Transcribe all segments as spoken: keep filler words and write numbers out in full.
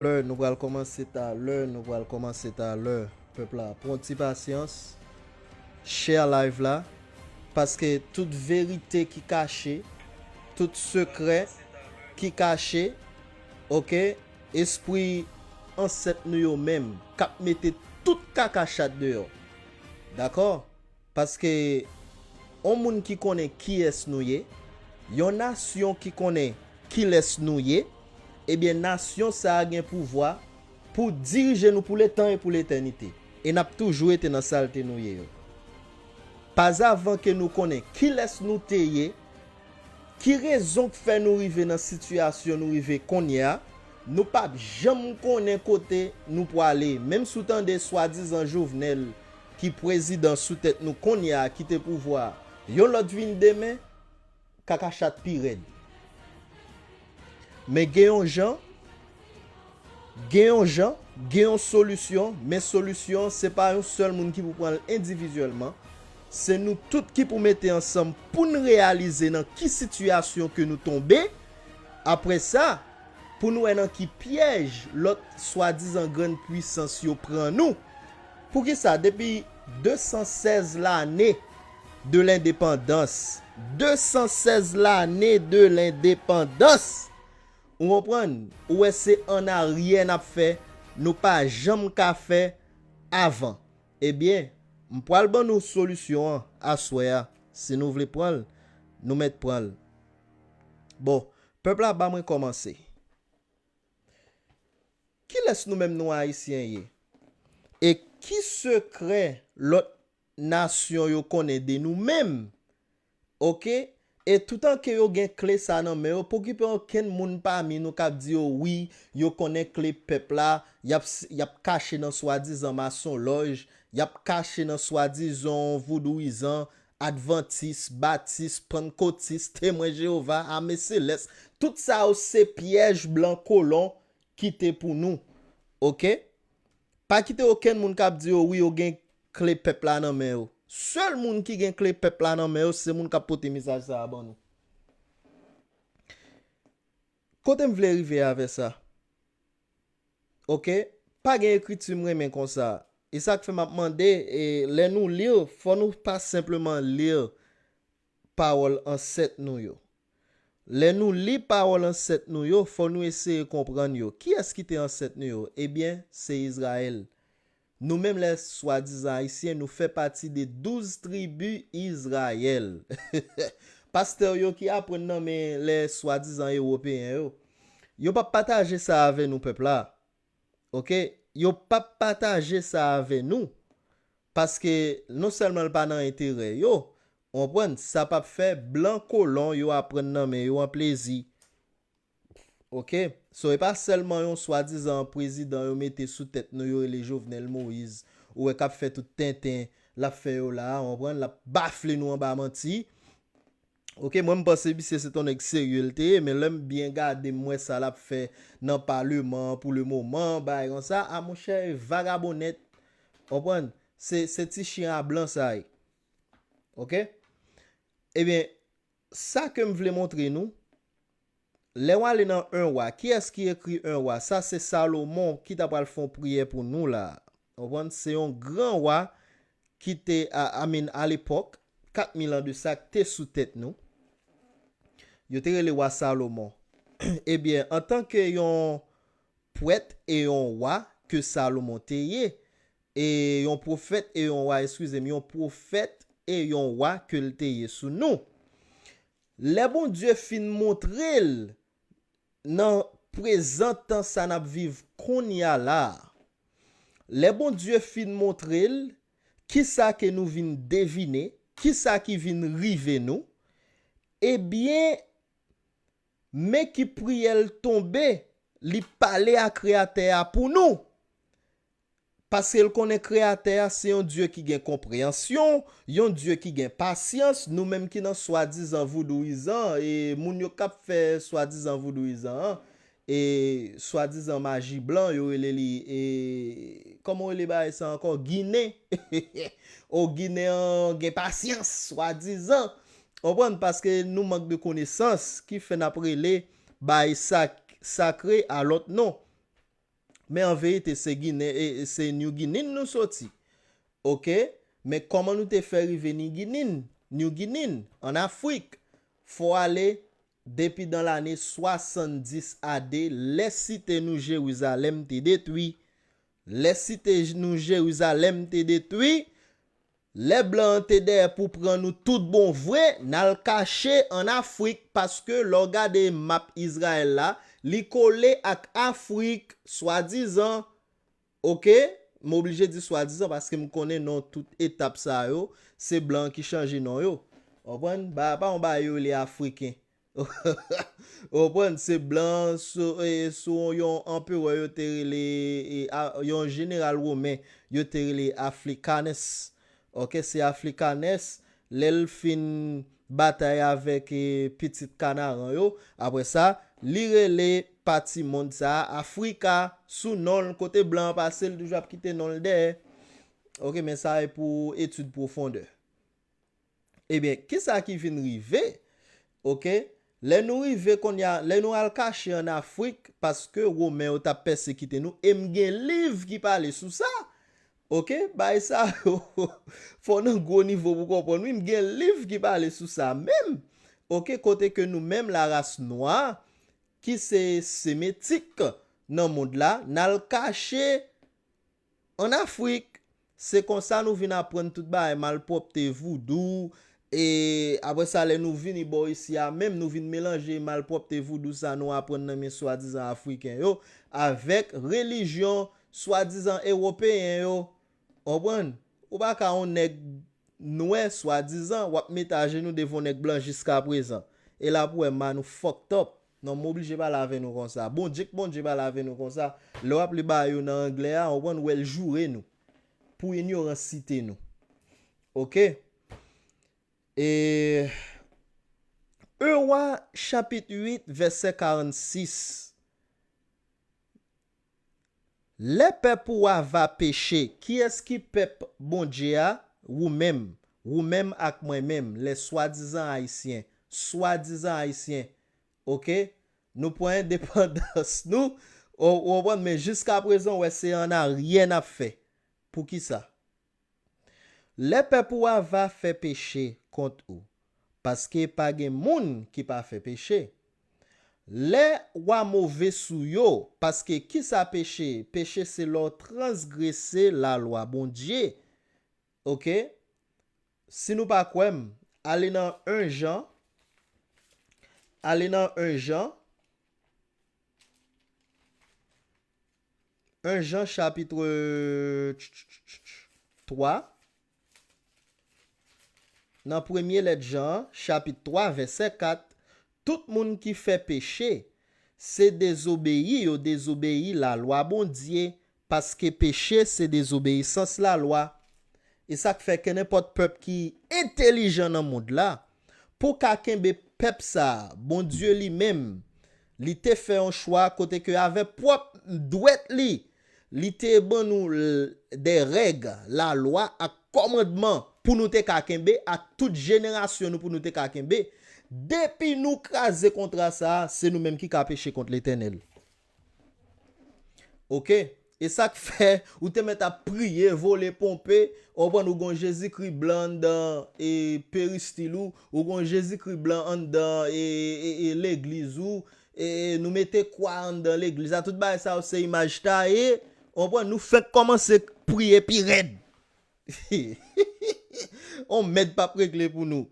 Talè, nou pral kòmanse talè, nou pral kòmanse talè. Pèp la, pran ti pasyans, share live la, paske tout verite ki kache, tout sekrè ki kache, oke, espri ansèt nou yo menm k ap mete tout kaka chat deyò. Dakò? Paske yon moun ki konnen kiyès nou ye, yon nasyon ki konnen kilès nou ye, ebyen nasyon sa a gen pouvwa pou dirije nou pou letan e pou letènite. E n ap toujou rete nan salte nou ye yo. Pazavan ke nou konnen kilès nou te ye, ki rezon k fè nou rive nan sitiyasyon nou rive kounye a, nou p ap janm konnen kote nou pwale. Menm si w tande swadizan Jovenel, ki prezidan sou tèt nou kounye a, kite pouvwa a, yon lòt vin demen, kaka chat pi rèd. Men gen yon jan, gen yon jan, gen yon solisyon, men solisyon an, se pa yon sèl moun ki pou pran l endividyèlman. Se nou tout ki pou mete ansanm pou n reyalize nan ki sitiyasyon ke nou tonbe. Apre sa, pou n wè nan ki pyèj lòt swadizan grann pwisans yo pran nou. Poukisa depi de san sèz lane de lendepandans, de san sèz lane de lendepandans, ou konprann? Ou wè se annaryè n ap fè, nou pa janm ka fè avan. Ebyen, m pral ban nou solisyon an aswè a. Si nou vle pran l, nou mèt pran l. Bon, pèp la, ba mwen kòmanse. Kilès nou menm nou Ayisyen ye? E ki sekrè lòt nasyon yo konnen de nou menm? Oke? E toutan ke yo gen kle sa nan men yo, pa okipe okenn moun pami nou k ap di yo wi, yo konnen kle pèp la, y ap, y ap kache nan swadizan masonlòj, y ap kache nan swadizan vodouyizan, advantis, batis, pannkotis, temwen Jewova, ame selès. Tout sa yo se pyèj blan kolon kite pou nou. Oke? Pa kite okenn moun k ap di yo wi, yo gen kle pèp la nan men yo. Sèl moun ki gen kle pèp la nan men yo, se moun k ap pote mesaj sa a ban nou. Kote m vle rive avè sa? Oke? Pa gen ekriti m renmen konsa. E sa k fè m ap mande, e, lè nou li, fò nou pa senpleman li pawòl ansèt nou yo. Lè nou li pawòl ansèt nou yo, fò nou eseye konprann yo. Kiyès ki te ansèt nou yo? Ebyen, se Izrayèl. Nou menm, lè swadizan Ayisyen, nou fè pati de douz tribi Izrayèl. Pastè yo ki aprann nan men lè swadizan Ewopeyen yo, yo p ap pataje sa avè nou, pèp la. Oke? Yo p ap pataje sa avè nou. Paske non sèlman l pa nan enterè yo, w konprann, sa p ap fè blan kolon yo ap pran nan men yo an plezi. Oke? So, e pa sèlman yon swadizan prezidan yo mete sou tèt nou, yo rele Jovenel Moïse, ou wè k ap fè tout tenten, l ap fè yo la a, w konprann, l ap bafle nou anba manti. Oke, mwen m panse misye se t yon nèg serye l te ye, men lè m byen gade, m wè sa l ap fè nan paleman an pou lemoman, bagay konsa, a monchè, e vagabon nèt. Konprann? Se, se ti chen a blan sa ye. Oke? Ebyen, sa ke m vle montre nou, lè w ale nan en wa, kiyès ki ekri en wa? Sa se Salomon ki ta pral fè yon priyè pou nou la. Konprann? Se yon gran wa ki te, a, I mean, alepòk, kat mil an de sa, k te sou tèt nou. Yo te rele wa Salomon. Ebyen, antanke yon pwèt e yon wa ke Salomon te ye, e yon pwofèt e yon wa, eskize m, yon pwofèt e yon wa ke l te ye sou nou. Lè Bondye fin montre l nan prezan tan sa n ap viv kounye a la a, lè Bondye fin montre l kisa ke nou vin devine, kisa ki vin rive nou, ebyen, men ki priyè l tonbe, li pale a Kreyatè a pou nou. Paske l konnen Kreyatè a se yon Dye ki gen konpreyansyon, yon Dye ki gen pasyans. Nou menm ki nan swadizan voudouyizan, e moun yo k ap fè swadizan voudouyizan an, e swadizan maji blan, yo rele li, e kòman yo rele bagay sa ankò? Ginen. O, Ginen an gen pasyans, swadizan. Konprann? Paske nou mank de konesans, ki fè n ap rele bagay sa, sakre a lòt non. Men an verite, se Ginen, e, e, se New Guinea nou soti. Oke? Men kòman nou te fè rive New Guinea, New Guinea, ann Afrik? Fò ale depi dan lane swasanndis A D, lè site nou Jerizalèm te detwi. Lè site nou Jerizalèm te detwi, lè blan an te dèyè pou pran nou tout bon vre, n al kache ann Afrik, paske lè w gade map Izrayèl la, li kole ak Afrik, swadizan. Oke? M oblije di swadizan paske m konnen non tout etap sa yo, se blan ki chanje non yo. Konprann? Ba, pa yon bagay yo rele Afriken. Konprann? Se blan sou, e, sou yon anperè yo te rele, e, a, yon jeneral women yo te rele Africanus. Oke, se Africanus, lè l fin batay avèk, e, pitit Kanaran yo, apre sa, li rele pati mond sa a Afrika, sou non l, kote blan an pase, l toujou ap kite non l dèyè. Oke, men sa e pou etid pwofondè. Ebyen, kisa ki vin rive? Oke, lè nou rive kounye a, lè nou al kache ann Afrik, paske Women yo t ap pèsekite nou, e m gen liv ki pale sou sa. Oke, bay sa yo, fò nan gwo nivo pou konprann, wi, m gen liv ki pale sou sa menm. Oke, kote ke nou menm, laras nwa, ki se Semetik nan mond la, n al kache ann Afrik. Se konsa nou vin aprann tout bagay malpwòpte voudou, e apre sa, lè nou vini bò isi a menm, nou vin melanje malpwòpte voudou sa nou aprann nan men swadizan Afriken yo, avèk relijyon swadizan Ewopeyen yo. Konprann? Ou pa ka yon nèg nwè, swadizan, w ap met ajenou devan yon nèg blan jiskaprezan. E la pou wè, man, nou fucked up. Non, m oblije pale avè nou konsa. Bondye k Bondye pale avè nou konsa. Lè w ap li bagay yo nan anglè a, ou konprann, wè l joure nou. Pou inyoransite nou. Oke? E, un Wa, chapit uit, vèsè karannsis. Lè pèp ou a va peche, kiyès ki pèp Bondye a? Ou menm. Ou menm ak mwen menm, lè swadizan Ayisyen. Swadizan Ayisyen. Oke? Nou pran endepandans nou. Ou, ou konprann? Men jiskaprezan, w wè, se an aryen n ap fè. Poukisa? Lè pèp ou a va fè peche kont ou, paske pa gen moun ki pa fè peche. Lè w a move sou yo, paske kisa peche ye? Peche se lè w transgrese lalwa Bondye. Oke? Si nou pa kwè m, ale nan en Jan, ale nan en Jan, en Jan chapit twa, nan premye lèt Jan an, chapit twa, vèsè kat, tout moun ki fè peche, se dezobeyi yo dezobeyi lalwa Bondye, paske peche se dezobeyisans lalwa. E sa k fè kenenpòt pèp ki entelijan nan mond la, pou ka kenbe pèp sa a, Bondye li menm, li te fè yon chwa kote ke avèk pwòp dwèt li, li te ban nou l-, de règ, lalwa ak kòmandman pou nou te ka kenbe, ak tout jenerasyon nou pou nou te ka kenbe. Depi nou kraze kontra sa a, se nou menm ki ka peche kont Letènèl. Oke? E sa k fè, ou te mèt ap priye, vole, ponpe, ou konprann, ou gon Jezikri blan anndan, e, peristil ou, ou gon Jezikri blan anndan, e, e, e, legliz ou, e, e, nou mete kwa anndan legliz la, tout bagay sa yo se imaj taye, ou konprann, nou fenk kòmanse priye pi rèd. On mèd p ap regle pou nou.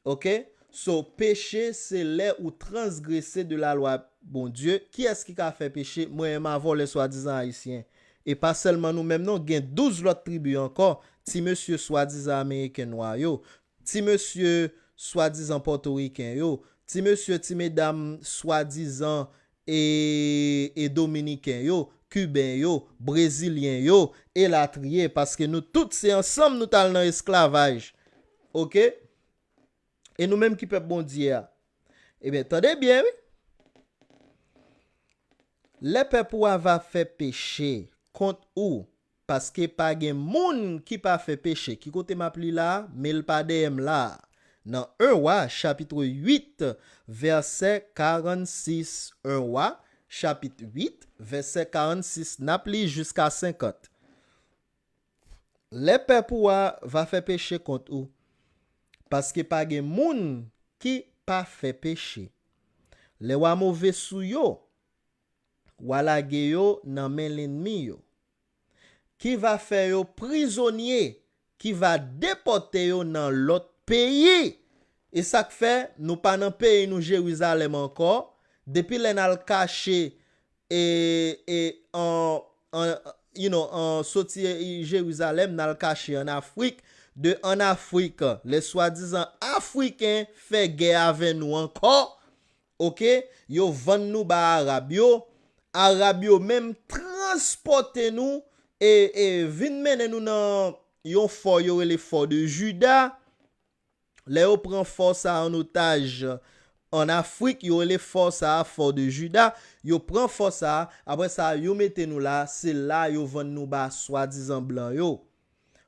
Oke? So, peche se lè ou transgrese de la lwa Bondye. Kiyès ki ka fè peche? Mwen menm avè w, lè swadizan Ayisyen. E pa sèlman nou menm non, gen douz lòt tribi ankò, ti mesye swadizan Ameriken nwa yo, ti mesye swadizan Pòtoriken yo, ti mesye, ti medam swadizan e, e Dominiken yo, Kiben yo, Brezilyen yo, elatriye, paske nou tout se ansanm nou t al nan esklavaj. Oke? E nou menm ki pèp Bondye a? Ebyen, tande byen, wi. Lè pèp ou a va fè peche kont ou, paske pa gen moun ki pa fè peche. Ki kote m ap li la a? Men l pa dèyè m la a. Nan en Wa, chapit uit, vèsè karannsis. En Wa, chapit uit, vèsè karannsis, n ap li jiska senkant. Lè pèp ou a va fè peche kont ou, paske pa gen moun ki pa fè peche. Lè w a move sou yo, w a lage yo nan men lènmi yo, ki va fè yo prizonye, ki va depòte yo nan lòt peyi. E sa k fè nou pa nan peyi nou Jerizalèm ankò, depi lè n al kache e, e an, an, you know, an soti Jerizalèm, n al kache ann Afrik. De ann Afrik, lè swadizan Afriken fè gè avè nou ankò, oke, yo vann nou ba Arab yo. Arab yo menm transpòte nou e, e vin mennen nou nan yon fò yo rele Fò de Jida. Lè yo pran fò sa a an otaj ann Afrik, yo rele fò sa a Fò de Jida, yo pran fò sa a, apre sa, yo mete nou la, se la yo vann nou ba swadizan blan yo.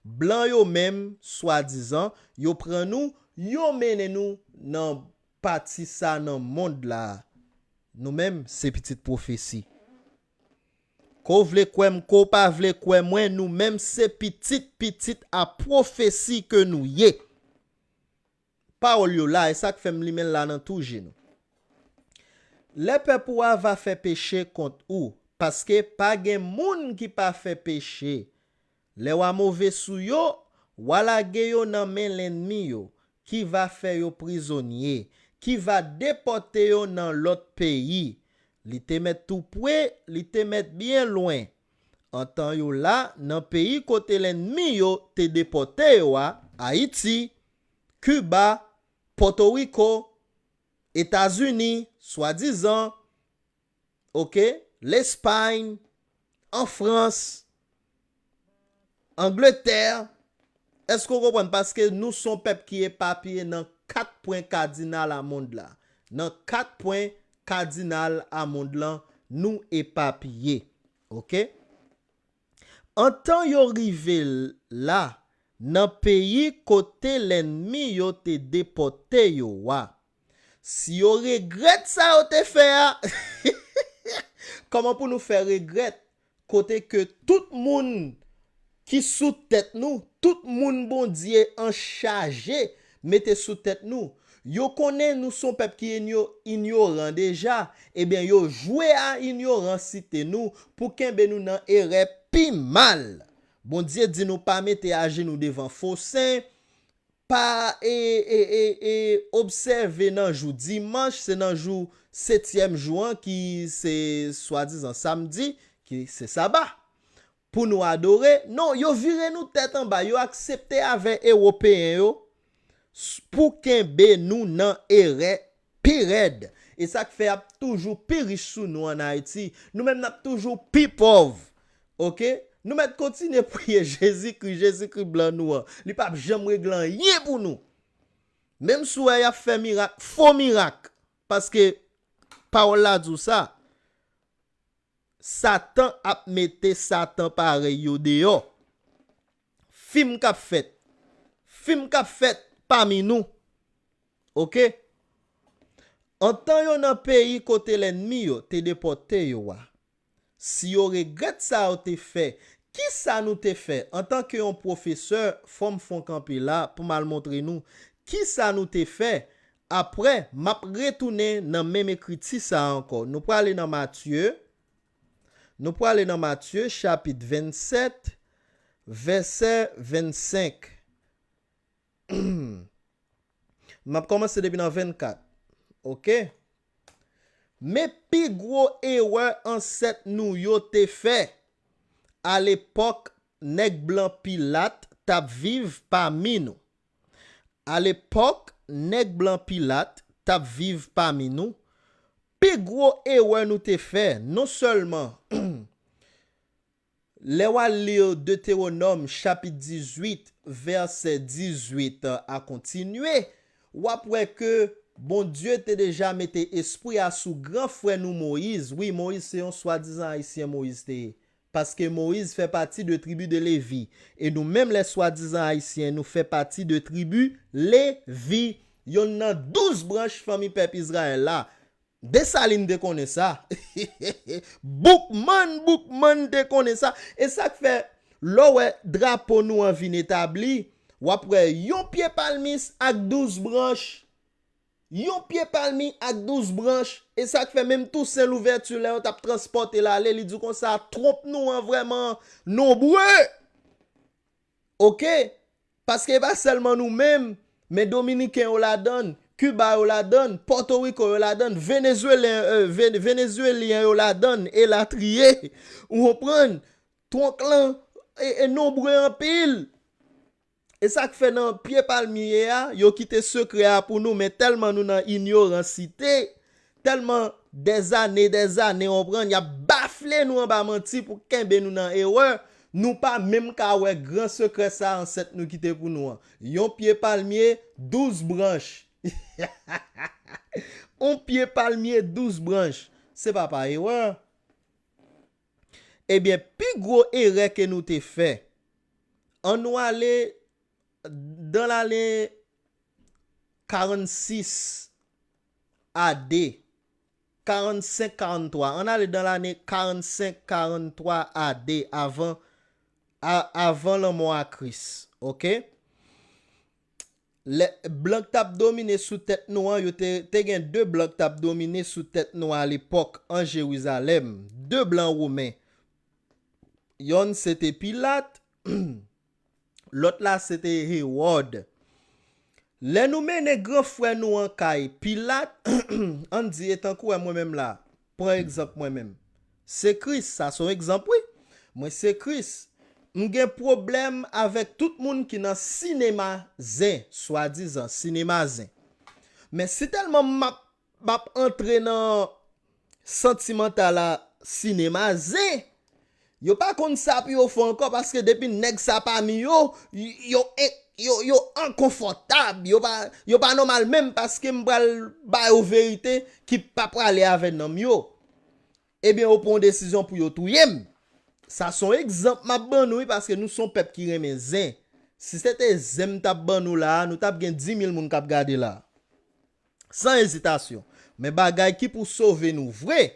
Blan yo menm, swadizan, yo pran nou, yo mennen nou nan pati sa nan mond la. Nou menm, se pitit pwofesi. Ke w vle kwè m, ke w pa vle kwè mwen, nou menm, se pitit, pitit a pwofesi ke nou ye. Pawòl yo la, e sa k fè m limen l la nan tou je nou. Lè pèp ou a va fè peche kont ou, paske pa gen moun ki pa fè peche. Lè w a move sou yo, w a lage yo nan men lènmi yo, ki va fè yo prizonye, ki va depòte yo nan lòt peyi. Li te mèt tou pre, li te mèt byen lwen. Antan yo la, nan peyi kote lènmi yo te depòte yo a, Ayiti, Kiba, Pòtoriko, Etazini, swadizan, oke, Lespay, an Frans, Angletè. Èske w konprann? Paske nou se yon pèp ki epapiye nan kat pwen kadinal a mond la. Nan kat pwen kadinal a mond lan, nou epapiye. Oke? Antan yo rive la, nan peyi kote lènmi yo te depòte yo a, si yo regrèt sa yo te fè a, kòman pou nou fè regrèt? Kote ke tout moun ki sou tèt nou, tout moun Bondye anchaje mete sou tèt nou, yo konnen nou se yon pèp ki inyo-, inyoran deja, ebyen yo jwe a inyoransite nou pou kenbe nou nan erè pi mal. Bondye di nou pa mete ajenou devan fo sen, pa, e, e, e, e, obsève nan jou dimanch, se nan jou setyèm jou an ki se swadizan samdi, ki se saba. Pou nou adore, non, yo vire nou tèt anba, yo aksepte avè Ewopeyen yo s-, pou kenbe nou nan erè pi rèd. E sa k fè y ap toujou pi rich sou nou ann Ayiti. Nou menm n ap toujou pi pòv. Oke? Nou mèt kontinye priye Jezikri, Jezikri blan nou an. Li p ap janm regle anyen pou nou. Menm si w wè y ap fè mirak, fo mirak. Paske pawòl la di w sa. Satan ap mete Satan parèy yo deyò. Fim k ap fèt. Fim k ap fèt pami nou. Oke? Antan yo nan peyi kote lènmi yo te depòte yo a, si yo regrèt sa yo te fè, ki sa nou te fè? Antanke yon pwofesè, fò m fè yon kanpe la pou m al montre nou ki sa nou te fè. Apre, m ap retounen nan menm ekriti sa a ankò. Nou prale nan Matye. Nou prale nan Matye, chapit vennsèt, vèsè vennsenk. M ap kòmanse depi nan vennkat. Oke? Men pi gwo erè ansèt nou yo te fè alepòk nèg blan Pilat t ap viv pami nou. Alepòk nèg blan Pilat t ap viv pami nou, pi gwo erè nou te fè, non sèlman lè w al li Detewonòm chapit dizuit, vèsè dizuit a kontinye, w ap wè ke Bondye te deja mete espri a sou gran frè nou Moyiz. Wi, Moyiz se yon swadizan ayisyen Moyiz te ye. Paske Moyiz fè pati de tribi de Levi. E nou menm lè swadizan ayisyen, nou fè pati de tribi Levi. Yonn nan douz branch fanmi pèp Izrayèl la. Desalin te konnen sa. Boukman, Boukman te konnen sa. E sa k fè, lè w wè drapo nou an vin etabli, w ap wè yon pye palmis ak douz branch. Yon pye palmi ak douz branch. E sa k fè menm Tousen Louvèti, lè yo t ap transpòte l ale, li di konsa, twonp nou an vrèman nonbre. Oke? Paske e pa sèlman nou menm, men Dominiken yo ladann, Kiba yo ladann, Pòtoriko yo ladann, Venezwelen, euh, Ven- Venezwelyen yo ladann, elatriye. Ou konprann? Twonk lan e, e nonbre anpil. E sa k fè nan pye palmiye a, yo kite sekrè a pou nou, men tèlman nou nan inyoransite, tèlman dèzane, dèzane, w konprann, y ap bafle nou anba manti pou kenbe nou nan erè, nou pa menm ka wè gran sekrè sa ansèt nou kite pou nou an. Yon pye palmiye, douz branch. Yon pye palmiye, douz branch. Se pa pa erè. Ebyen, pi gwo erè ke nou te fè, ann nou ale dan lane karannsis A D, karannsenk, karanntwa. Ann ale dan lane karannsenk, karanntwa A D, avan, a- avan lanmò a Kris. Oke? Lè blan k t ap domine sou tèt nou an, yo te, te gen de blan k t ap domine sou tèt nou alepòk an Jerizalèm. De blan women. Yonn se te Pilat, lòt la se te Ewòd. Lè nou mennen gran frè nou an kay Pilat, ann di, e tankou wè mwen menm la, pran egzanp mwen menm. Se Kris, sa se yon egzanp, wi. Mwen se Kris. M gen pwoblèm avèk tout moun ki nan sinema zen, swadizan sinema zen. Men si tèlman m ap, m ap antre nan santimantal a sinema zen, yo pa konn sa pou yo fè ankò, paske depi nèg sa pami yo, yo, yo, yo enkonfòtab, yo pa, yo pa nòmal menm, paske m pral ba yo verite ki pa prale avè nanm yo. Ebyen, yo pran yon desizyon pou yo touye m. Sa se yon egzanp m ap ban nou, wi, paske nou se yon pèp ki renmen zen. Si se te zen m t ap ban nou la a, nou t ap gen dis mil moun k ap gade la a. San ezitasyon. Men bagay ki pou sove nou vre,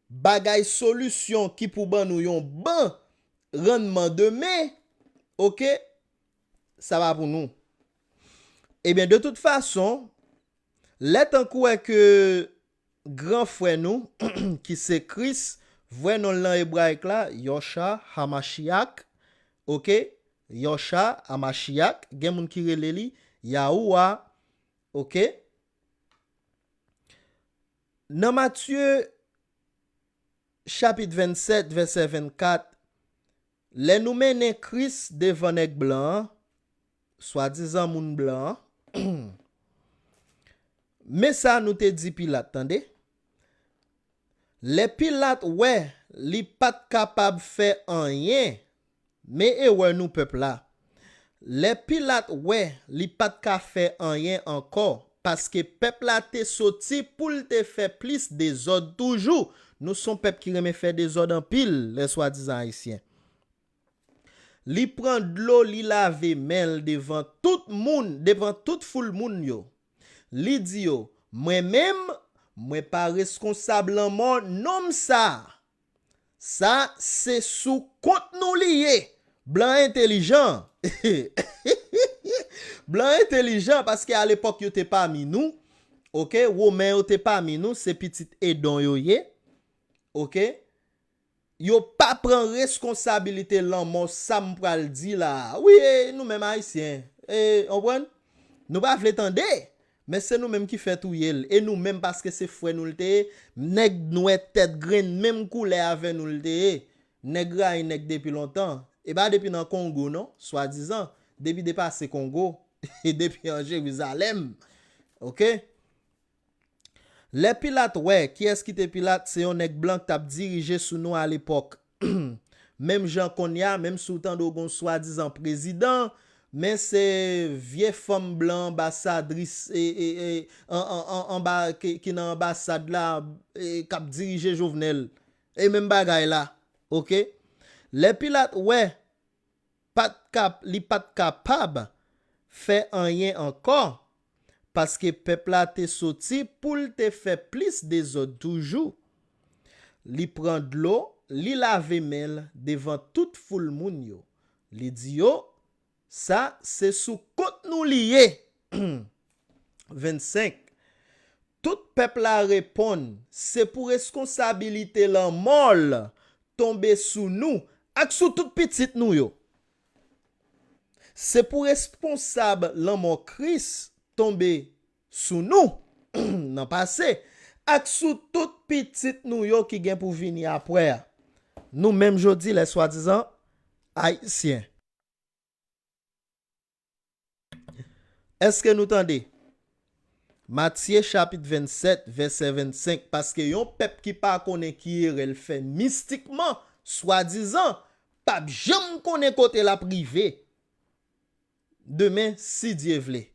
bagay solisyon ki pou ban nou yon bon rannman demen, oke, sa pa pou nou. Ebyen, de tout fason, lè tankou wè ke gran frè nou, ki se Kris, vrè non l nan ebrayik la, Yosha Hamashiach, oke, Yosha Hamashiach, gen moun ki rele li Yahuwah, oke. Nan Matye, chapit vennsèt, vèsè vennkat, lè nou mennen Kris devan nèg blan an, swadizan moun blan an, men sa nou te di Pilat, tande. Lè Pilat wè li pa t kapab fè anyen, men erè nou pèp la. Lè Pilat wè li pa t ka fè anyen ankò, paske pèp la te soti pou l te fè plis dezòd toujou. Nou se yon pèp ki renmen fè dezòd anpil, lè swadizan ayisyen. Li pran dlo, li lave men l devan tout moun, devan tout foul moun yo. Li di yo, mwen menm, mwen pa reskonsab lanmò nonm sa a. Sa se sou kont nou li ye. Blan entelijan. Blan entelijan paske alepòk yo te pami nou. Oke, Women yo te pami nou, se pitit Edon yo ye. Oke? Yo pa pran reskonsabilite lanmò sa m pral di la a. Wi, e, nou menm Ayisyen. E, w konprann? Nou pa vle tande. Men se nou menm ki fè touye l. E nou menm, paske se frè nou l te ye, nèg nwè tèt grenn menm koulè avè nou l te ye. Nèg rayi nèg depi lontan. E pa depi nan Kongo non, swadizan. Depi depase Kongo. Depi an Jerizalèm. Oke? Lè Pilat wè, kiyès ki te Pilat? Se yon nèg blan k t ap dirije sou nou alepòk. Menm jan kounye a, menm si w tande w gen yon swadizan prezidan, men se vye fanm blan anbasadris, e, e, e, an, an, an, anba, ki, ki nan anbasad la, e, k ap dirije Jovenel. E menm bagay la, oke? Lè Pilat wè, pa t ka, li pa t kapab fè anyen ankò, paske pèp la te soti pou l te fè plis dezòd toujou. Li pran dlo, li lave men l devan tout foul moun yo. Li di yo, sa se sou kont nou li ye. Vennsenk. Tout pèp la reponn, se pou reskonsabilite lanmò l tonbe sou nou ak sou tout pitit nou yo. Se pou reskonsab lanmò Kris tonbe sou nou nan pase, ak sou tout pitit nou yo ki gen pou vini apre a. Nou menm jodi, lè swadizan Ayisyen. Èske nou tande? Matye chapit vennsèt, vèsè vennsenk, paske yon pèp ki pa konnen ki erè l fè mistikman, swadizan, p ap janm konnen kote l ap rive demen, si Dye vle.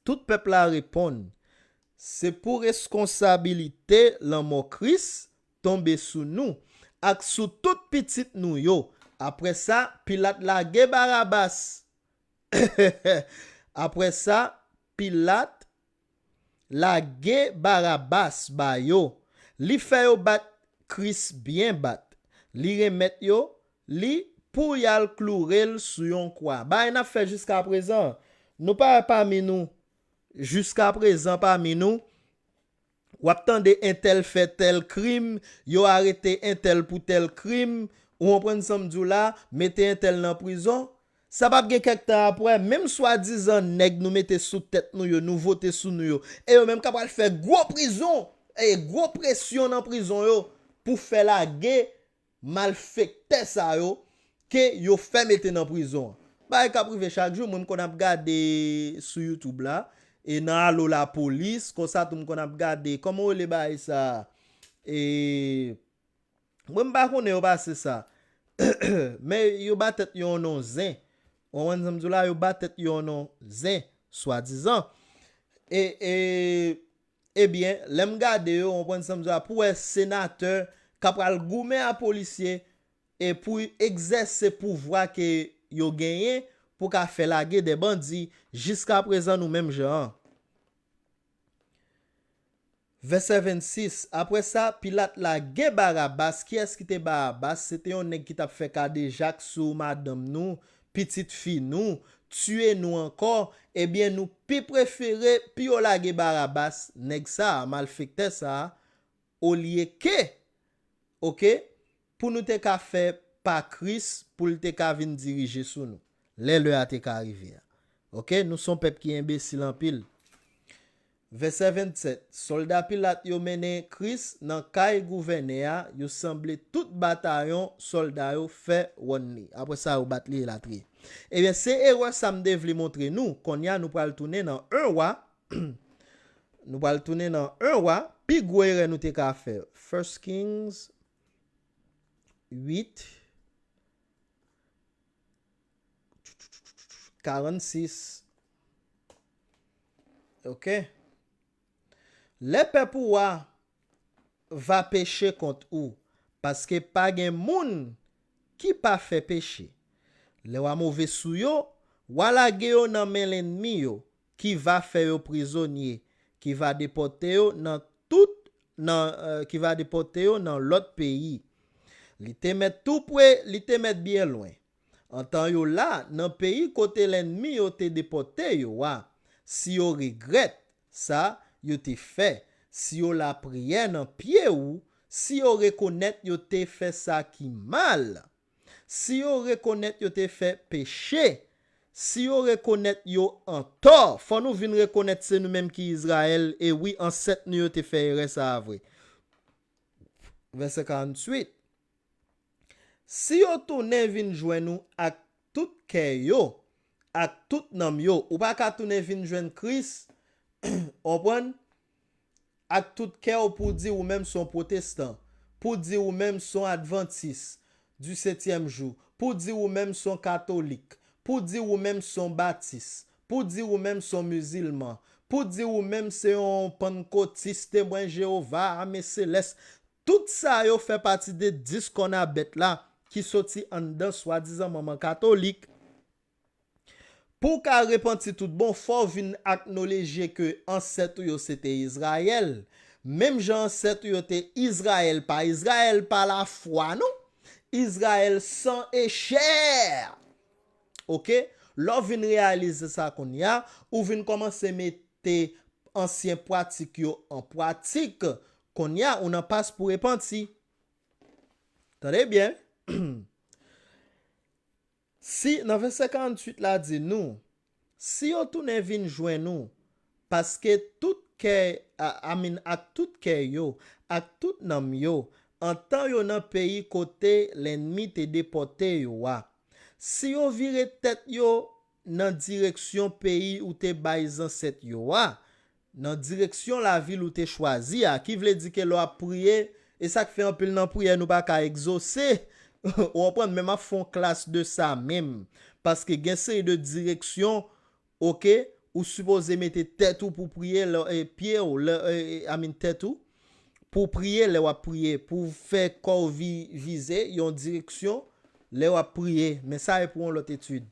Tout pèp la reponn, se pou reskonsabilite lanmò Kris tonbe sou nou ak sou tout pitit nou yo. Apre sa, Pilat lage Barabas. Apre sa, Pilat lage Barabas ba yo. Li fè yo bat Kris byen bat. Li remèt yo li pou y al kloure l sou yon kwa. Bagay n ap fè jiska prezan. Nou pa wè pami nou, jiska prezan pami nou, w ap tande entèl fè tèl krim, yo arete entèl pou tèl krim, ou konprann sa m di w la, mete entèl nan prizon. Sa p ap gen kèk tan apre, menm swadizan nèg nou mete sou tèt nou yo, nou vote sou nou yo, e yo menm ka pral fè gwo prizon, e gwo presyon nan prizon yo pou fè lage malfektè sa yo ke yo fè mete nan prizon an. Bagay k ap rive chak jou, mwen m konn ap gade sou YouTube la, e nan Alo Lapolis, konsa tou m konn ap gade, kòman yo rele bagay sa? E, mwen m pa konnen yo pase sa. Men yo ba tèt yo yon non zen. Ou konprann sa m di w la, yo ba tèt yo yon non zen, swadizan. E, e, ebyen, lè m gade yo, ou konprann sa m di w la, pou wè senatè k ap pral goumen a polisye, e pou egzèse pouvwa ke yo genyen pou ka fè lage de bandi, jiska prezan nou menm jan an. Vèsè vennsis, apre sa, Pilat lage Barabas. Kiyès ki te Barabas? Se te yon nèg ki t ap fè kadejak sou madanm nou, pitit fi nou, tiye nou ankò. Ebyen, nou pi prefere, pi yo lage Barabas, nèg sa a, malfektè sa a, olye ke, oke, pou nou te ka fè pa Kris, pou l te ka vin dirije sou nou, lè lè a te ka rive a. Oke, nou se yon pèp ki enbesil anpil. Vèsè vennsèt, sòlda Pilat yo mennen Kris nan kay gouvènè a, yo sanble tout batayon sòlda yo fè wonn li. Apre sa, yo bat li elatriye. Ebyen, se erè sa m te vle montre nou. Kounye a, nou pral tounen nan en Wa. Nou pral tounen nan en Wa. Pi gwo erè nou te ka fè. First Kings uit, karannsis. Oke. Lè pèp ou a va peche kont ou, paske pa gen moun ki pa fè peche. Lè w a move sou yo, w a lage yo nan men lènmi yo, ki va fè yo prizonye, ki va depòte yo nan tout, nan, eh, ki va depòte yo nan lòt peyi. Li te mèt tou pre, li te mèt byen lwen. Antan yo la, nan peyi kote lènmi yo te depòte yo a, si yo regrèt sa yo te fè, si yo lapriyè nan pye ou, si yo rekonèt yo te fè sa ki mal, si yo rekonèt yo te fè peche, si yo rekonèt yo antò, fò nou vin rekonèt se nou menm ki Izrayèl, e wi, ansèt nou yo te fè erè sa a vre. Vèsè karanntuit. Si yo tounen vin jwenn ou ak tout kè yo, ak tout nanm yo, ou pa ka tounen vin jwenn Kris, konprann, ak tout kè w pou di ou menm se yon pwotestan, pou di ou menm se yon advantis di setyèm jou, pou di ou menm se yon katolik, pou di ou menm se yon batis, pou di ou menm se yon mizilman, pou di ou menm se yon pannkotis, temwen Jewova, ame selès. Tout sa yo fè pati de dis kòn a bèt la ki soti anndan swadizan manman katolik. Pou w ka repanti tout bon, fò w vin aknoleje ke ansèt ou yo se te Izrayèl. Menm jan ansèt ou yo te Izrayèl, pa Izrayèl pa lafwa, non. Izrayèl san e chè. Oke? Lè w vin reyalize sa kounye a, ou vin kòmanse mete ansyen pwatik yo an pwatik. Kounye a, ou nan pas pou repanti. Tande byen. Si, nan vèsè karanntuit la di nou, si yo tounen vin jwenn ou, paske tout kè, a- I mean, ak tout kè yo, ak tout nanm yo, antan yo nan peyi kote lènmi te depòte yo a. Si yo vire tèt yo nan direksyon peyi ou te bay zansèt yo a, nan direksyon lavil ou te chwazi a, ki vle di ke lè w ap priye, e sa k fè anpil nan priyè nou pa ka egzose. Ou konprann, men m ap fè yon klas de sa menm. Paske gen seri de direksyon, oke, ou sipoze mete tèt ou pou priye, lè, e, pye w, lè, e, e, I mean, tèt ou, pou priye lè w ap priye, pou fè kò w vi- vize yon direksyon lè w ap priye. Men sa e pou yon lòt etid.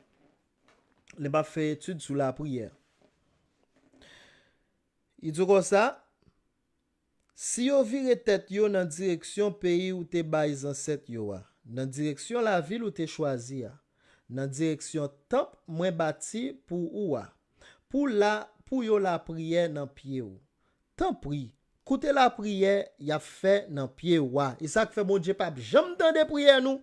Li p ap fè etid sou lapriyè. Li di w konsa, si yo vire tèt yo nan direksyon peyi ou te bay zansèt yo a, nan direksyon lavil ou te chwazi a, nan direksyon tanp mwen bati pou ou a, pou la, pou yo lapriyè nan pye w. Tanpri, koute lapriyè y ap fè nan pye w a. E sa k fè Bondye p ap janm tande priyè nou.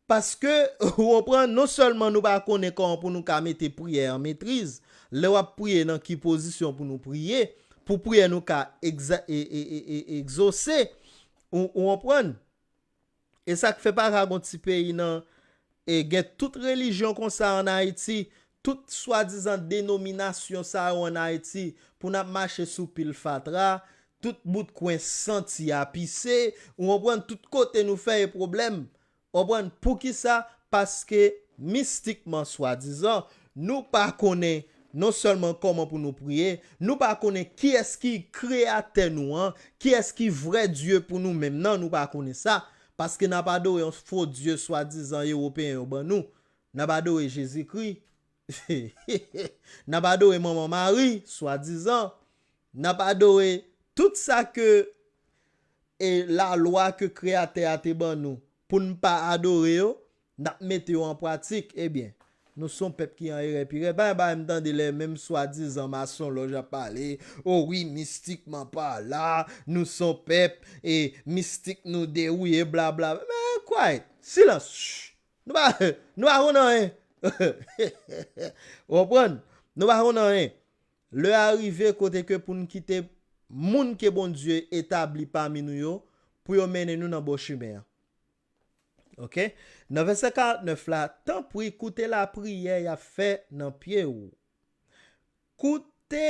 Paske, ou konprann, non sèlman nou pa konnen kòman pou nou ka mete priyè an metriz, lè w ap priye nan ki pozisyon pou nou priye, pou priyè nou ka egza- e- e- e- e- egzose, ou ou konprann? E sa k fè pa ka gon ti peyi nan, e gen tout relijyon konsa ann Ayiti, tout swadizan denominasyon sa yo ann Ayiti, pou n ap mache sou pil fatra, tout bout kwen santi a pise, ou konprann, tout kote nou fè e pwoblèm. Konprann? Poukisa? Paske mistikman, swadizan, nou pa konnen non sèlman kòman pou nou priye, nou pa konnen kiyès ki kreyatè nou an, kiyès ki vrè Dye pou nou menm nan, nou pa konnen sa. Paske n ap adore yon fo dye swadizan ewopeyen yo ban nou. N ap adore Jezikri. N ap adore Manman Mari, swadizan. N ap adore tout sa ke e lalwa ke Kreyatè a te ban nou pou n pa adore yo, n ap mete yo an pratik. Ebyen, nou se yon pèp ki an erè pi rèd. Bagay, bagay, m tande lè menm swadizan masonlòj ap pale, o wi, mistikman palan, nou se yon pèp, e mistik nou dewouye, blabla. Men, quiet, silans, ch! Nou pa, nou pa konn anyen. Ou konprann? Nou pa konn anyen. Lè a rive kote ke pou n kite moun ke Bondye etabli pami nou yo, pou yo mennen nou nan bon chimen an. Oke? Nan vèsè karantnèf la, tanpri koute lapriyè y ap fè nan pye w. Koute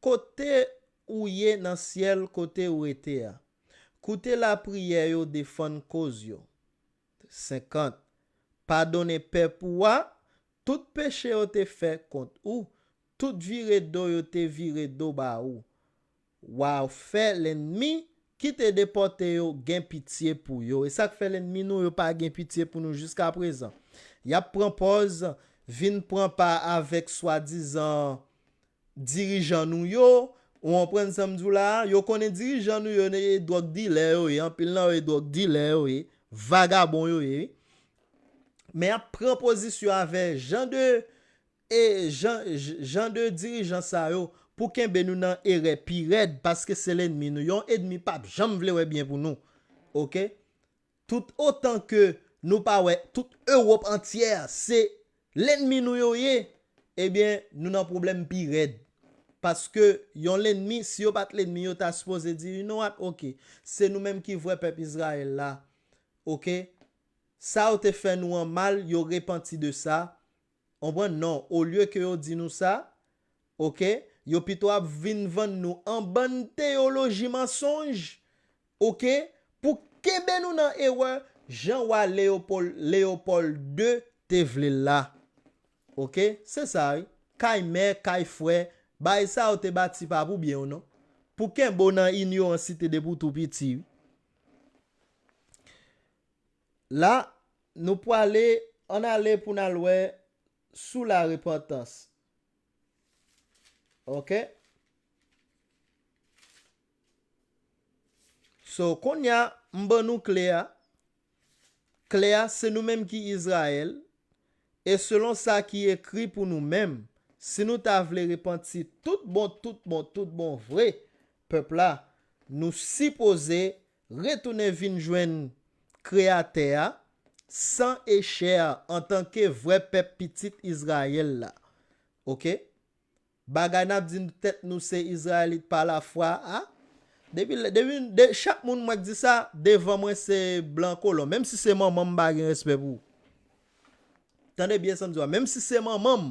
kote ou ye nan syèl kote ou rete a. Koute lapriyè yo defann koz yo. Senkant. Padonnen pèp ou a tout peche yo te fè kont ou, tout vire do yo te vire do ba ou. W a fè lènmi ki te depòte yo gen pitye pou yo. E sa k fè lènmi nou yo pa gen pitye pou nou jiskaprezan. Y ap pran pòz, vin pran pa avèk swadizan dirijan nou yo, ou konprann sa m di w la a? Yo konnen dirijan nou yo, e dwòg dilè yo ye, anpil nan yo e dwòg dilè yo ye, vagabon yo ye, wi. Men y ap pran pozisyon avè jan de, e jan, jan de dirijan sa yo pou kenbe nou nan erè pi rèd, paske se lènmi nou. Yon ènmi p ap janm vle wè byen pou nou. Oke? Tout otan ke nou pa wè tout Ewòp antyè se lènmi nou yo ye, ebyen, nou nan pwoblèm pi rèd. Paske yon lènmi, si yo pa t lènmi, yo ta sipoze di, you know what, oke, se nou menm ki vrè pèp Izrayèl la, oke, sa yo te fè nou an mal, yo repanti de sa, konprann? Non, olye ke yo di nou sa, oke, yo pito ap vin vann nou an bann teyoloji mansonj, oke, pou kenbe nou nan erè, jan wa Leyopòl, Leyopòl de te vle l la. Oke, se sa, wi. Kay mè, kay frè, bagay sa yo te bati pa pou byen w, non. Pou kenbe w nan inyoransite depi w tou piti, wi. La, nou pwale, ann ale pou n al wè sou la repantans. Ok? So, kounye a, m ban nou kle a. Kle a, se nou menm ki Izrayèl. E selon sa ki ekri pou nou menm, si nou ta vle repanti tout bon, tout bon, tout bon vre, pèp la, nou sipoze retounen vin jwenn Kreyatè a, san e chè, antanke vrè pèp pitit Izrayèl la. Ok? Bagay n ap di tèt nou se Izrayelit pa lafwa a. Depi, depi, de, chak moun mwen k di sa, devan mwen se blan kolon. Menm si se manman m, m pa gen respè pou ou. Tande byen sa m di w a. Menm si se manman m,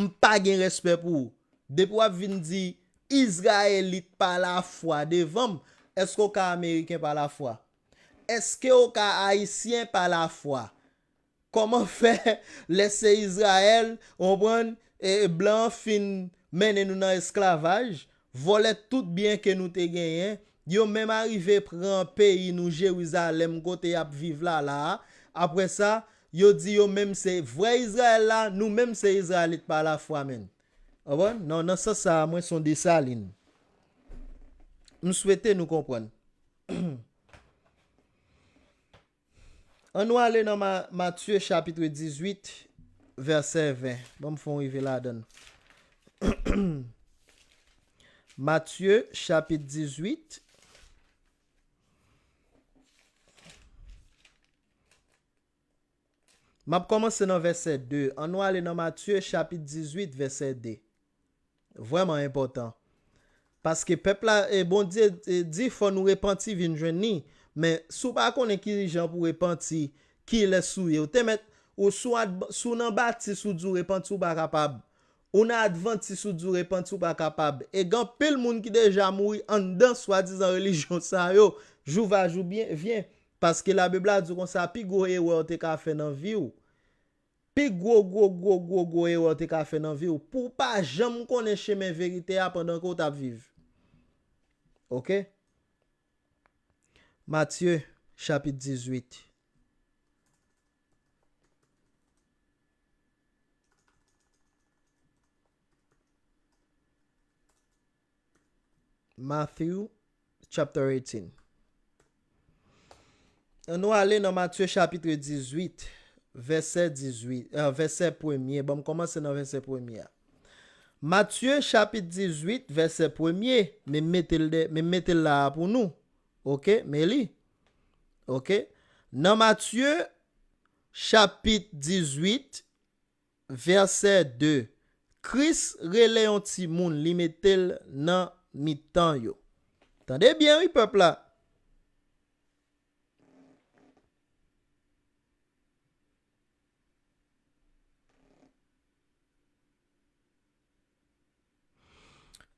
m pa gen respè pou ou. Depi w ap vin di Izrayelit pa lafwa devan m, èske w ka Ameriken pa lafwa? Èske w ka Ayisyen pa lafwa? Kòman fè lè se Izrayèl, w konprann, e, blan an fin mennen nou nan esklavaj, vòlè tout byen ke nou te genyen, yo menm arive pran peyi nou Jerizalèm kote y ap viv la, la a. Apre sa, yo di yo menm se vrè Izrayèl la, nou menm se Izrayelit pa lafwa, menn. Konprann? Non, nan sans sa a, mwen se yon Desalin. M swete nou konprann. Ann nou ale nan Ma-, Matye chapit dizuit, vèsè ven. Ban m fè w rive ladan l. Matye chapit dizuit. M ap kòmanse nan vèsè de. Ann nou ale nan Matye chapit dizuit, vèsè de. Vrèman enpòtan. Paske pèp la, e, Bondye, e, di fò nou repanti vin jwenn li. Men si w pa konnen ki jan pou w repanti, kilès ou ye, ou te mèt, ou si w ad-, si w nan batis ou di w repanti ou pa kapab. Ou nan advantis ou di w repanti ou pa kapab. E gen anpil moun ki deja mouri anndan swadizan relijyon sa yo. Jou va jou byen, vyen. Paske Labib la di w konsa, pi gwo erè w te ka fè nan vi w. Pi gwo, gwo, gwo, gwo, gwo erè w te ka fè nan vi w, pou w pa janm konnen chemen verite a pandan ke w t ap viv. Ok? Matye, chapit dizuit. Matthew chapter eighteen. Ann nou ale nan Matye chapit dizuit, vèsè dizuit, eh, vèsè premye. Ban m kòmanse nan vèsè premye a. Matye chapit dizuit, vèsè premye, men m mete l de, men m mete l la a pou nou. Ok, men li. Ok. Nan Matye chapit dizuit, vèsè de, Kris rele yon timoun, li mete l nan mitan yo. Tande byen, wi, pèp la.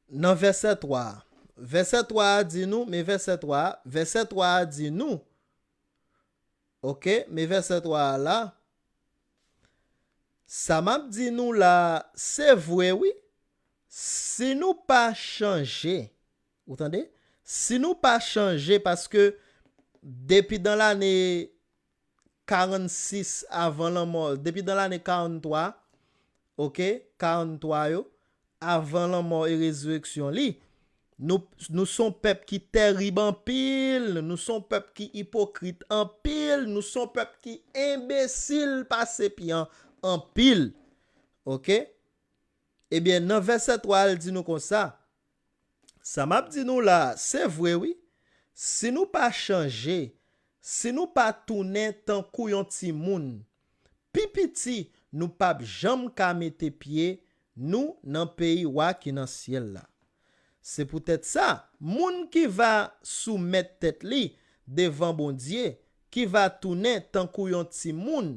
Nan vèsè twa a. Vèsè twa a di nou, men vèsè twa a, vèsè twa a di nou, Ok, men vèsè twa a la. Sa m ap di nou la, se vre wi. Si nou pa chanje, ou tande? Si nou pa chanje, paske depi dan lane karannsis avan lanmò, depi dan lane karanntwa, ok, karanntwa yo, avan lanmò e rezireksyon li. Nou, nou se yon pèp ki terib anpil, nou se yon pèp ki ipokrit anpil, nou se yon pèp ki enbesil pase pyan anpil. Ok? Ebyen, nan vèsè twa, l di nou konsa, sa m ap di nou la a, se vre wi. Si nou pa chanje, si nou pa tounen tankou yon timoun, pi piti, nou p ap janm ka mete pye nou nan peyi Wa ki nan syèl la. Se poutèt sa, moun ki va soumèt tèt li devan Bondye, ki va tounen tankou yon timoun,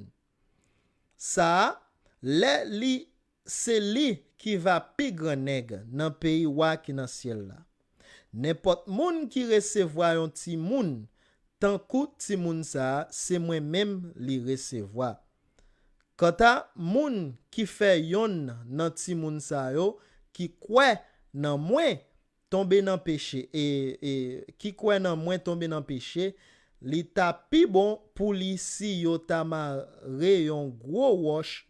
sa a, lè li, se li ki va pi grannèg nan peyi Wa ki nan syèl la. Nenpòt moun ki resevwa yon timoun tankou timoun sa a, se mwen menm li resevwa. Kanta moun ki fè yonn nan timoun sa yo ki kwè nan mwen tonbe nan peche, e, e ki kwè nan mwen tonbe nan peche, li ta pi bon pou li si yo ta mare yon gwo wòch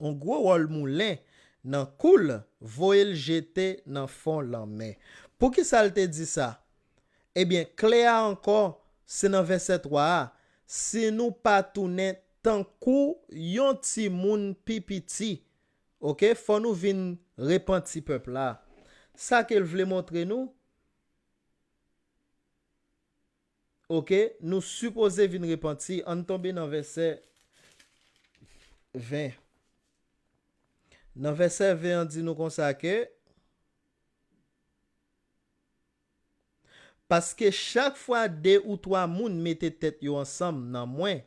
yon gwo wòl moulen nan kou l, voye l jete nan fon lanmè. Poukisa l te di sa? Ebyen, kle a ankò, se nan vèsè twa a. Si nou pa tounen tankou yon timoun pi piti, oke, fò nou vin repanti pèp la. Sa ke l vle montre nou, oke, nou sipoze vin repanti. Ann tonbe nan vèsè ven. Nan vèsè ven an di nou konsa ke, paske chak fwa de ou twa moun mete tèt yo ansanm nan mwen,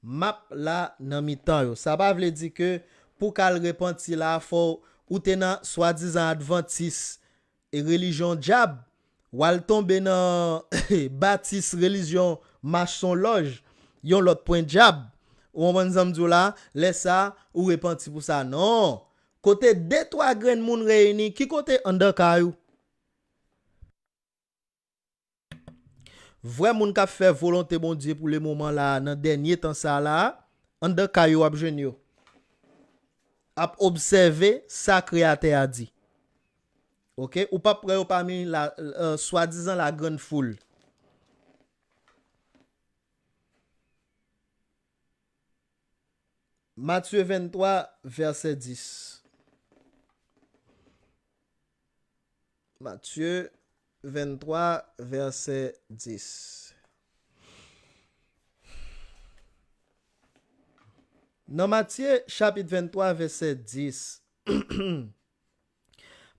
m ap la nan mitan yo. Sa pa vle di ke pou w ka al repanti la, fò w te nan swadizan advantis, e relijyon dyab, w al tonbe nan batis, relijyon masonlòj, yon lòt pwen dyab. Ou konprann sa m di w la? Lè sa, ou repanti pou sa. Non. Kote de twa grenn moun reyini, ki kote? Anndan kay ou. Vrè moun k ap fè volonte Bondye pou le moman la, nan dènye tan sa la, anndan kay yo w ap jwenn yo. Ap obsève sa Kreyatè a di. Oke? Ou p ap wè yo pami la, euh, swadizan la grann foul. Matye venntwa, vèsè dis. Matye venntwa, vèsè dis. Nan Matye, chapit venntwa, vèsè dis,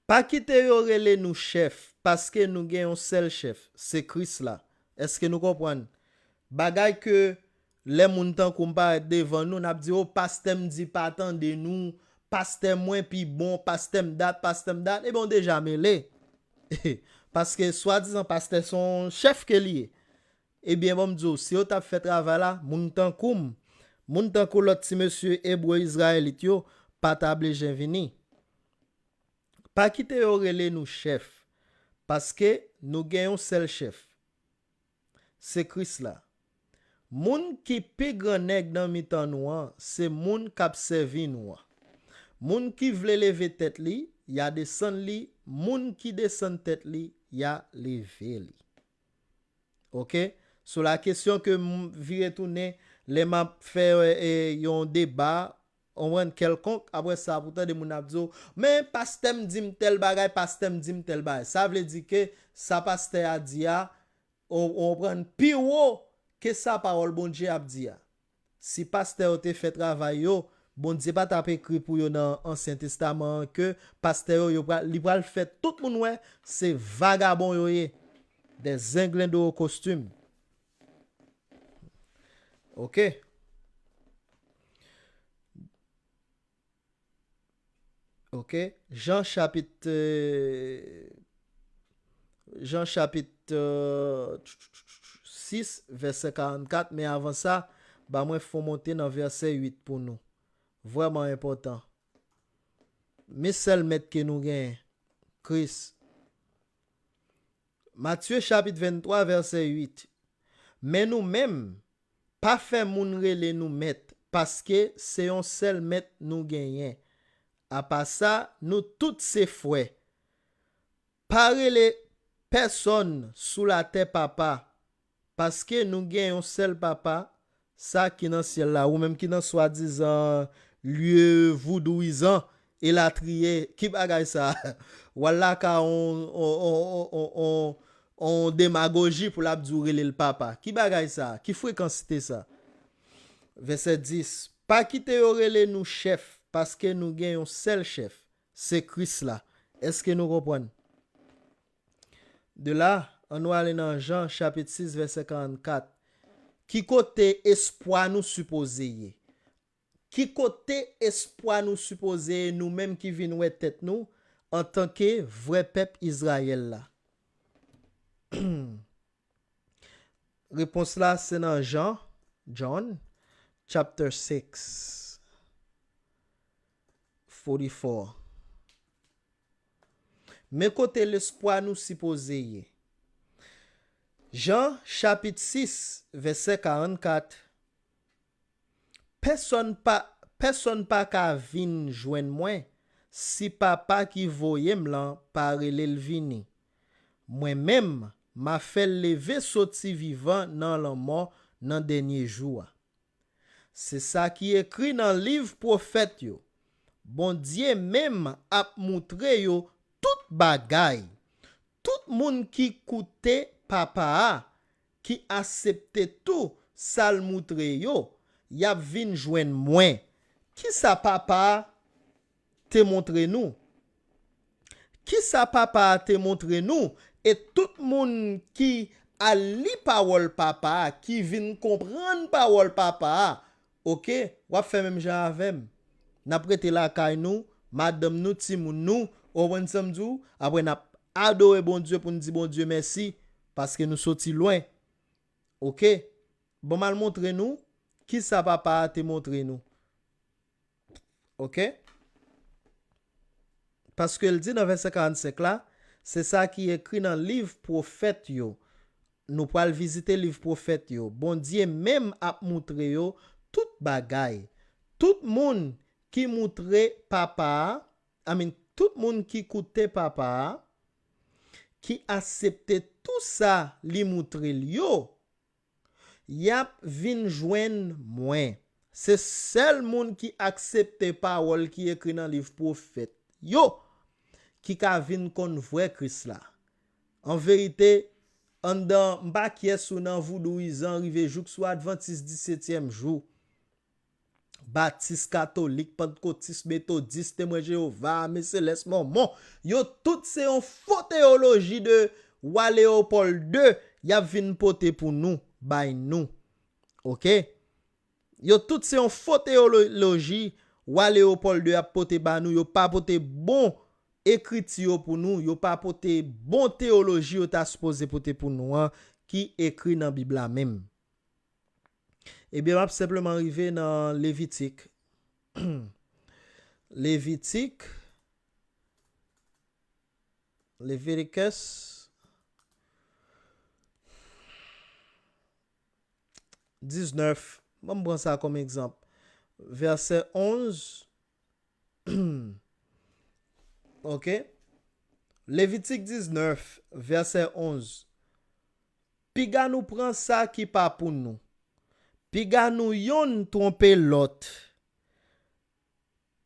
pa kite yo rele nou chèf, paske nou gen yon sèl chèf, se Kris la. Èske nou konprann? Bagay ke lè moun tankou m parèt devan nou, n ap di, "O, pastè m di pa tande nou, pastè mwen pi bon, pastè m dat, pastè m dat." Ebyen, w deja mele. Paske swadizan pastè se yon chèf ke li ye. Ebyen, ban m di w, si yo t ap fè travay la, moun tankou m, moun tankou lòt ti mesye ebre izrayelit yo, pa ta bezwen vini. Pa kite yo rele nou chèf, paske nou gen yon sèl chèf, se Kris la. Moun ki pi gran nèg nan mitan nou an, se moun k ap sèvi nou an. Moun ki vle leve tèt li, y a desann li, moun ki desann tèt li, y a leve li. Oke? So, la kesyon ke m vire tounen, lè m ap fè, e, yon deba, ou konprann, kèlkonk, apre sa, pou tande moun ap di w, "Men pastè m di m tèl bagay, pastè m di m tèl bagay." Sa vle di ke sa pastè a di a, ou, ou konprann, pi wo ke sa pawòl Bondye ap di a. Si pastè yo te fè travay yo, Bondye pa t ap ekri pou yo nan Ansyen Testaman an ke pastè yo, yo pral, li pral fè tout moun wè se vagabon yo ye. Des zenglendo o kostim. Oke. Oke. Jan chapit, euh, Jan chapit, euh, sis, vèsè karannkat, men avan sa, ba mwen fon monte nan vèsè uit pou nou. Vrèman enpòtan. Men sèl mèt ke nou genyen, Kris. Matye chapit venntwa, vèsè uit. Men nou menm, pa fè moun rele nou mèt, paske se yon sèl mèt nou genyen. Apa sa, nou tout se frè. Pa rele pèsonn sou latè papa, paske nou gen yon sèl Papa, sa ki nan syèl la. Ou menm ki nan swadizan lye voudouizan, elatriye, ki bagay sa? W al lakay on, on, on demagoji pou l ap di w rele l papa. Ki bagay sa? Ki frekansite sa? Vèsè dis, pa kite yo rele nou chèf, paske nou gen yon sèl chèf, se Kris la. Èske nou konprann? De la, ann nou ale nan Jan, chapit sis, vèsè karannkat. Ki kote espwa nou sipoze ye? Ki kote espwa nou sipoze ye, nou menm ki vin wè tèt nou antanke vrè pèp Izrayèl la? Repons la se nan Jan, John, chapter six, forty-four. Men kote lespwa nou sipoze ye. Jan, chapit sis, vèsè karannkat. Pèsonn pa, pèsonn pa ka vin jwenn mwen si Papa ki voye m lan pa rele l vini. Mwen menm, m a fè l leve soti vivan nan lanmò nan dènye jou a. Se sa ki ekri nan liv pwofèt yo. Bondye menm ap moutre yo tout bagay. Tout moun ki koute Papa a, ki aksepte tou sa l moutre yo, y ap vin jwenn mwen. Kisa Papa a te montre nou? Kisa Papa a te montre nou? E tout moun ki al li pawòl Papa a, ki vin konprann pawòl Papa a, oke, w ap fè menm jan avè m. N ap rete lakay nou, madanm nou, timoun nou, ou konprann sa m di w? Apre n ap adore Bondye pou n di Bondye mèsi, paske nou soti lwen. Oke? Bon, m al montre nou kisa Papa a te montre nou. Oke? Paske l di nan vèsè karannsenk la, se sa ki ekri nan liv pwofèt yo. Nou pral vizite liv pwofèt yo. Bondye menm ap moutre yo tout bagay. Tout moun ki moutre Papa a, I mean, tout moun ki koute Papa a, ki aksepte tou sa li moutre l yo, y ap vin jwenn mwen. Se sèl moun ki aksepte pawòl ki ekri nan liv pwofèt yo ki ka vin konn vrè Kris la. An verite, anndan m pa kyè si w nan voudouyizan rive jouk sou advantis disetyèm jou. Batis, katolik, pantkotis, metodis, temwen Jewova, ame selès, mòmon, yo tout se yon fo teyoloji de wa Leyopòl de y ap vin pote pou nou, bay nou. Oke? Yo tout se yon fo teyoloji wa Leyopòl de ap pote ba nou. Yo pa pote bon ekriti yo pou nou. Yo pa pote bon teyoloji yo ta sipoze pote pou nou an, ki ekri nan Bib la menm. Ebyen, m ap senpleman rive nan Levitik. Levitik, Leviticus diznèf. Ban m pran sa kòm egzanp. Vèsè onz. Oke. Levitik diznèf, vèsè onz. Piga nou pran sa ki pa pou nou. Piga nou yonn twonpe lòt.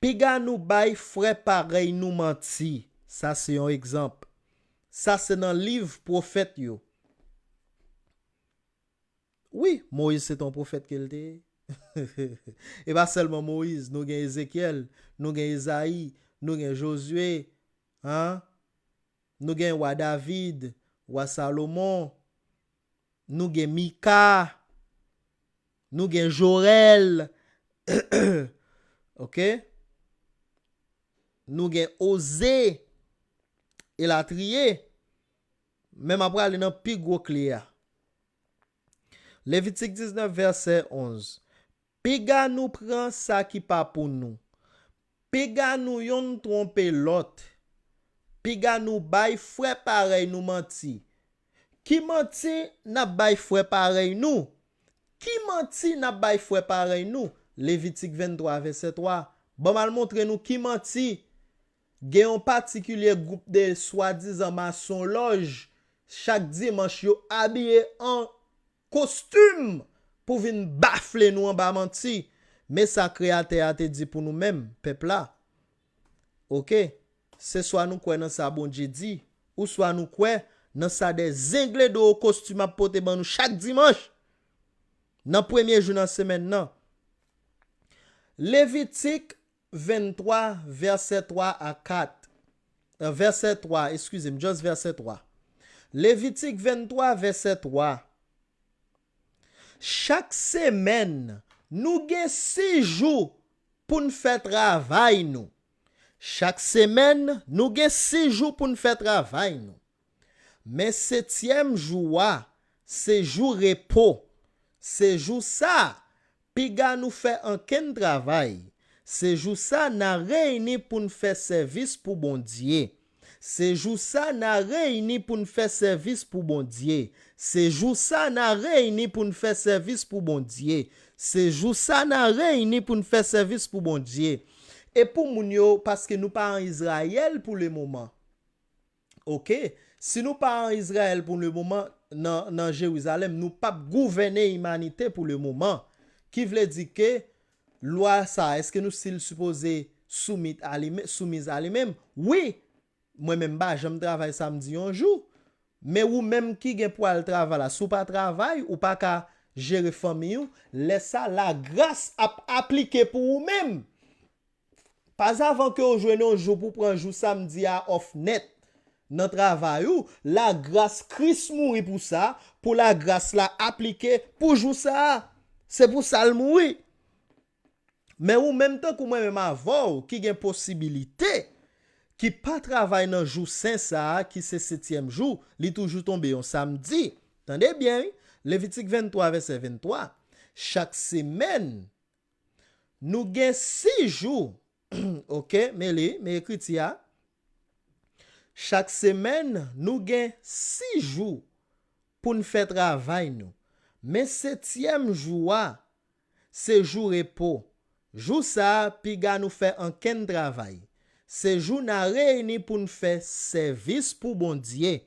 Piga nou bay frè parèy nou manti. Sa se yon egzanp. Sa se nan liv pwofèt yo. Wi, Moyiz se te yon pwofèt ke l te ye. E pa sèlman Moyiz, nou gen Ezekyèl, nou gen Ezayi, nou gen Jozye, an? Nou gen wa David, wa Salomon, nou gen Mika, nou gen Joèl, oke? Nou gen Oze, elatriye. Men m ap prale nan pi gwo kle a. Levitik diznèf, vèsè onz. Piga nou pran sa ki pa pou nou. Piga nou yonn twonpe lòt. Piga nou bay frè parèy nou manti. Ki manti n ap bay frè parèy nou? Ki manti n ap bay frè parèy nou? Levitik venntwa, vèsè twa. Ban m al montre nou ki manti. Gen yon patikilye gwoup de swadizan masonlòj, chak dimanch yo abiye an kostim pou vin bafle nou anba manti. Men sa Kreyatè a te di pou nou menm, pèp la. Oke, se swa nou kwè nan sa Bondye di, ou swa nou kwè nan sa de zengle do o kostim ap pote ban nou chak dimanch, nan premye jou nan semèn nan. Levitik venntwa, vèsè twa a kat. Eh, vèsè twa, eskize m, just vèsè twa. Levitik venntwa, vèsè twa. Chak semèn, nou gen sis jou pou n fè travay nou. Chak semèn, nou gen sis jou pou n fè travay nou. Men setyèm jou a, se jou repo. Se jou sa a, piga nou fè ankenn travay. Se jou sa a, n a reyini pou n fè sèvis pou Bondye. Se jou sa n a reyini pou n fè sèvis pou Bondye. Se jou sa n a reyini pou n fè sèvis pou Bondye. Se jou sa n a reyini pou n fè sèvis pou Bondye. E pou moun yo, paske nou pa an Izrayèl pou lemoman. Oke? Si nou pa an Izrayèl pou lemoman, nan, nan Jerizalèm, nou p ap gouvène imanite pou lemoman. Ki vle di ke lwa sa, èske nou still sipoze soumit a li men-, soumiz a li menm? Wi, mwen menm m pa janm travay samdi yon jou. Men ou menm ki gen pou al travay la, si w pa travay, ou pa ka jere fanmi w, lè sa lagras ap aplike pou ou menm. Pazavan ke w jwenn yon jou pou pran jou samdi a off nèt nan travay ou, lagras Kris mouri pou sa, pou lagras la aplike pou jou sa a. Se pou sa l mouri. Men ou menm tankou mwen menm avè w ki gen posibilite, ki pa travay nan jou sen sa a, ki se setyèm jou, li toujou tonbe yon samdi. Tande byen, wi. Levitik venntwa, vèsè venntwa. Chak semèn, nou gen sis jou. Oke, men li, men ekriti a. Chak semèn, nou gen sis jou pou n fè travay nou. Men setyèm jou a, se jou repo. Jou sa a, piga nou fè ankenn travay. Se jou n a reyini pou n fè sèvis pou Bondye.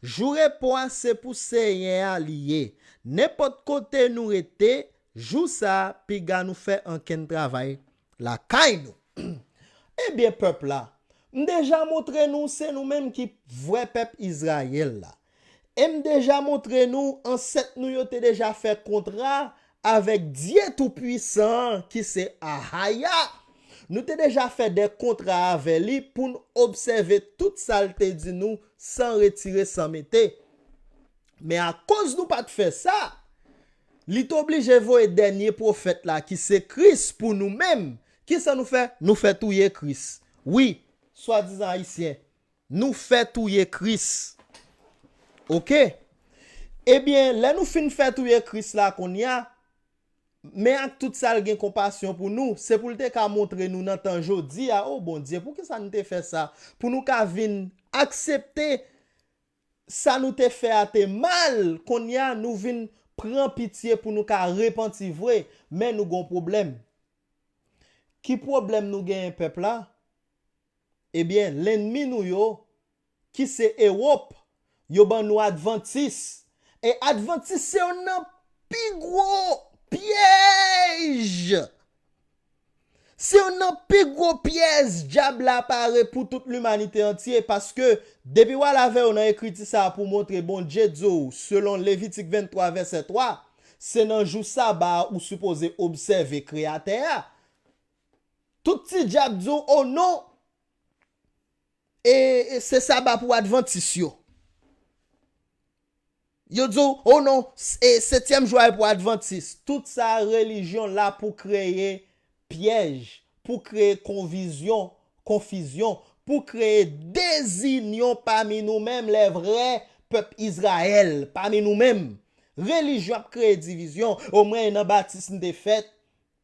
Jou repo a se pou Senyè a li ye. Nenpòt kote nou rete, jou sa a, piga nou fè ankenn travay lakay nou. Ebyen, pèp la, m deja montre nou se nou menm ki vrè pèp Izrayèl la. E m deja montre nou ansèt nou yo te deja fè kontra avèk Dye Toupwisan an ki se Ahaya. Nou te deja fè de kontra avè li pou n obsève tout sa l te di nou san retire, san mete. Men akoz nou pa t fè sa, li t oblije voye dènye pwofèt la ki se Kris pou nou menm. Kisa nou fè? Nou fè touye Kris. Wi, swadizan ayisyen, nou fè touye Kris. Oke? Ebyen, lè nou fin fè touye Kris la kounye a, men ak tout sa l gen konpasyon pou nou, se pou l te ka montre nou nan tan jodi a, o Bondye, poukisa nou te fè sa? Pou nou ka vin aksepte sa nou te fè a te mal, kounye a nou vin pran pitye pou nou ka repanti vre, men nou gon pwoblèm. Ki pwoblèm nou genyen, pèp la? Ebyen, lènmi nou yo, ki se Ewòp, yo ban nou Advantis. E Advantis se youn nan pi gwo pyèj. Se youn nan pi gwo pyèj dyab la pare pou tout limanite antye, paske depi w al avè yo nan ekriti sa a pou montre Bondye di w, selon Levitik venntwa vèsè twa, se nan jou saba a ou sipoze obsève Kreyatè a. Tout ti dyab di w, o non, e, e se saba pou Advantis yo. Yo di w, o non, s-, e setyèm jou a e pou Advantis. Tout sa relijyon la pou kreye pyèj, pou kreye konvizyon, konfizyon, pou kreye dezinyon pami nou menm, lè vrè pèp Izrayèl, pami nou menm. Relijyon ap kreye divizyon. O mwen, e nan batis m te fèt.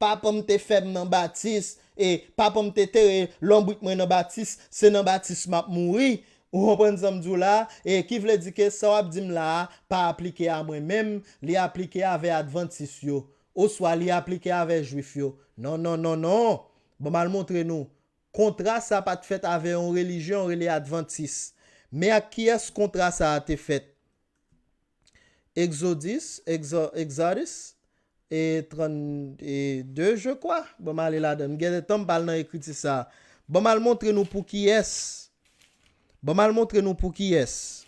Papa m te fè m nan batis, e papa m te tere lonbrit mwen nan batis, se nan batis m ap mouri. Ou konprann sa m di w la? E ki vle di ke sa w ap di m la a pa aplike a mwen menm, li aplike avè Advantis yo, oswa li aplike avè Jwif yo. Non, non, non, non. Ban m al montre nou. Kontra sa pa t fèt avè yon relijyon rele Advantis. Men ak kiyès kontra sa a te fèt? Egzodis, Egzo-, Exodus, e trannde, je crois. Ban m ale ladan. M gen tan m pa al nan ekriti sa a. Ban m al montre nou pou kiyès. Ban m al montre nou pou kiyès.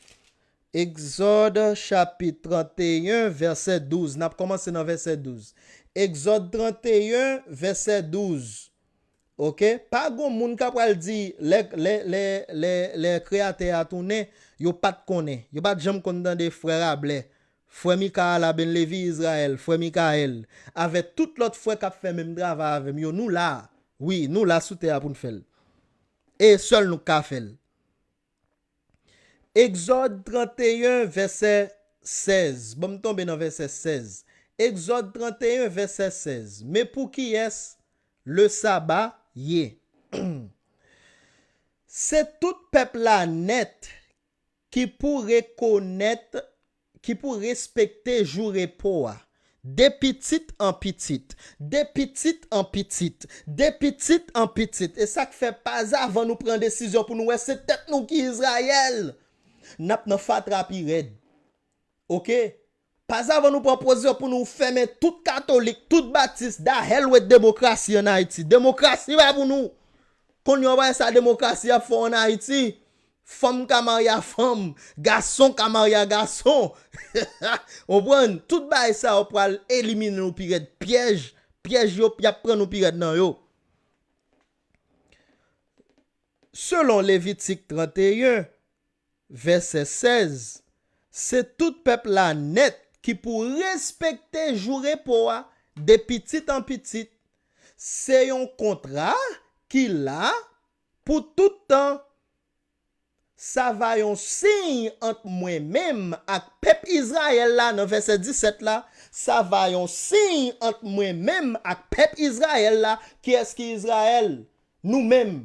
Egzòd chapit tranteyen, vèsè douz. N ap kòmanse nan vèsè douz. Egzòd tranteyen, vèsè douz. Oke? Pa gon moun k ap pral di, lè, lè, lè, lè, lè Kreyatè a tounen, yo pa t konnen. Yo pa t janm konn tande frè Rablè, frè Mika a la, Ben Levi Izrayèl, frè Mikaèl, avèk tout lòt frè k ap fè menm travay avè m yo. Nou la. Wi, nou la sou tè a pou n fè l. E sèl nou k ka fè l. Egzòd tranteyen, vèsè sèz. Ban m tonbe nan vèsè sèz. Egzòd tranteyen, vèsè sèz. Men pou kiyès le saba ye? Se tout pèp la nèt ki pou rekonèt, ki pou respekte jou repo a, de pitit an pitit, de pitit an pitit, de pitit an pitit. E sa k fè, pazavan nou pran desizyon pou nou wè se tèt nou ki Izrayèl, n ap nan fatra pi rèd. Oke? Pazavan nou pran pozisyon pou nou fèmen tout katolik, tout batis, the hell with demokrasi ann Ayiti. Demokrasi pa pou nou. Kounye a w wè sa demokrasi ap fè w ann Ayiti. Fanm ka marye a fanm, gason ka marye a gason. Konprann? Tout bagay sa yo pral elimine nou pi rèd. Pyèj, pyèj yo, y ap pran nou pi rèd nan yo. Selon Levitik trannteyen, vèsè sèz, se tout pèp la nèt ki pou respekte jou repo a de pitit an pitit. Se yon kontra ki la pou tout tan. Sa va yon siy ant mwen menm ak pèp Izrayèl la, nan vèsè disèt la, sa va yon siy ant mwen menm ak pèp Izrayèl la. Kiyès ki Izrayèl? Nou menm.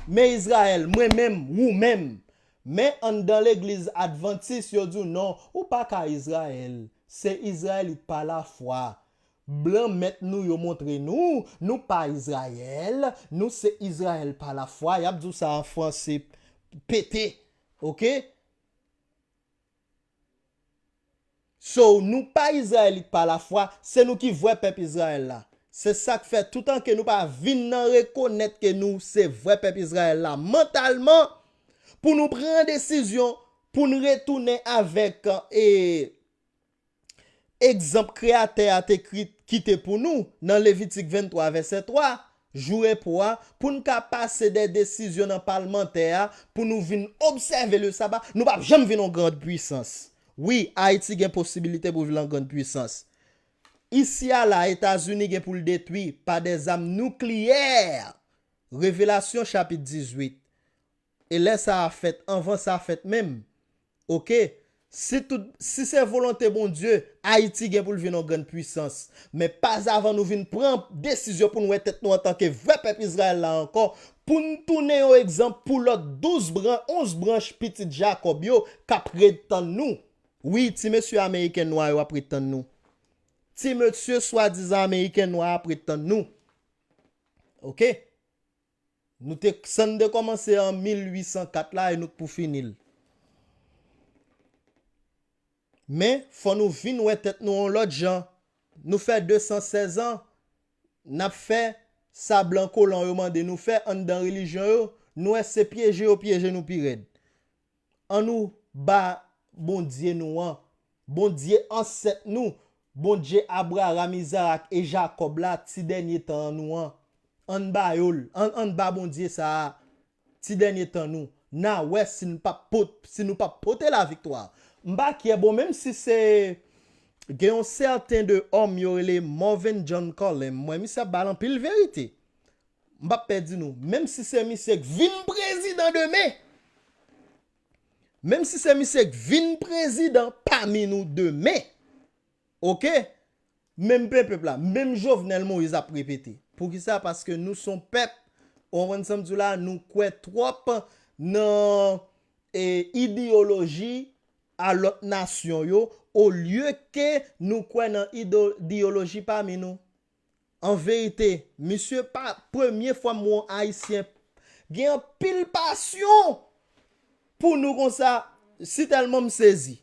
Men Izrayèl, mwen menm, ou menm. Men anndan legliz advantis, yo di w non, ou pa ka Izrayèl. Se Izrayelit pa lafwa. Blan mèt nou yo montre nou, nou pa Izrayèl, nou se Izrayèl pa lafwa. Y ap di w sa an franse pete, oke? So, nou pa Izrayelit pa lafwa, se nou ki vrè pèp Izrayèl la. Se sa k fè, toutan ke nou pa vin nan rekonèt ke nou se vrè pèp Izrayèl la mantalman, pou nou pran desizyon, pou n retounen avèk, e, egzanp Kreyatè a te kri-, kite pou nou nan Levitik venntwa, vèsè twa, jou repo a, pou n ka pase de desizyon nan palmantè a, pou nou vin obsève le saba, nou p ap janm vin yon grann pwisans. Wi, Ayiti gen posibilite pou vin yon grann pwisans. Isi a la, Etazini gen pou l detwi pa de zam nikleyè. Revelasyon chapit dizuit. E lè sa a fèt, anvan sa fèt menm, oke, si tout, si se volonte Bondye, Ayiti gen pou l vin yon grann pwisans. Men pazavan nou vin pran desizyon pou n wè tèt nou antanke vrè pèp Izrayèl la ankò, pou n tounen yon egzanp pou lòt douz bran-, onz branch pitit Jakòb yo k ap ret tann nou. Wi, ti mesye ameriken nwa yo ap ret tann nou. Ti mesye swadizan ameriken nwa ap ret tann nou. Oke? Nou te, sa n te kòmanse an mil uit san kat la e nou k pou fini l. Men, fò nou vin wè tèt nou yon lòt jan. Nou fè de san sèz an, n ap fè sa blan kolon yo mande nou fè anndan relijyon yo, nou wè se pyeje yo pyeje nou pi rèd. Ann nou ba Bondye nou an, Bondye ansèt nou, Bondye Abraram, Izarak e Jakòb la, ti dènye tan an nou an. Ann ba yo l, ann, ann ba Bondye sa a, ti dènye tan nou. N a wè si n p ap pot-, si nou p ap pote laviktwa. M pa kyè, bon, menm si se gen yon sèten de òm yo rele Morven John Collins, m wè misye ap ba l anpil verite. M p ap pèdi nou. Menm si se misye k vin prezidan demen, menm si se misye k vin prezidan pami nou demen, oke? Menm pèp la, menm Jovenel Moïse ap repete. Poukisa? Paske nou se yon pèp, ou konprann sa m di w la, nou kwè twòp nan, e, ideyoloji a lòt nasyon yo, olye ke nou kwè nan ido-, ideyoloji pami nou. An verite, misye pa premye fwa m wè yon Ayisyen gen anpil pasyon pou nou konsa, sitèlman m sezi.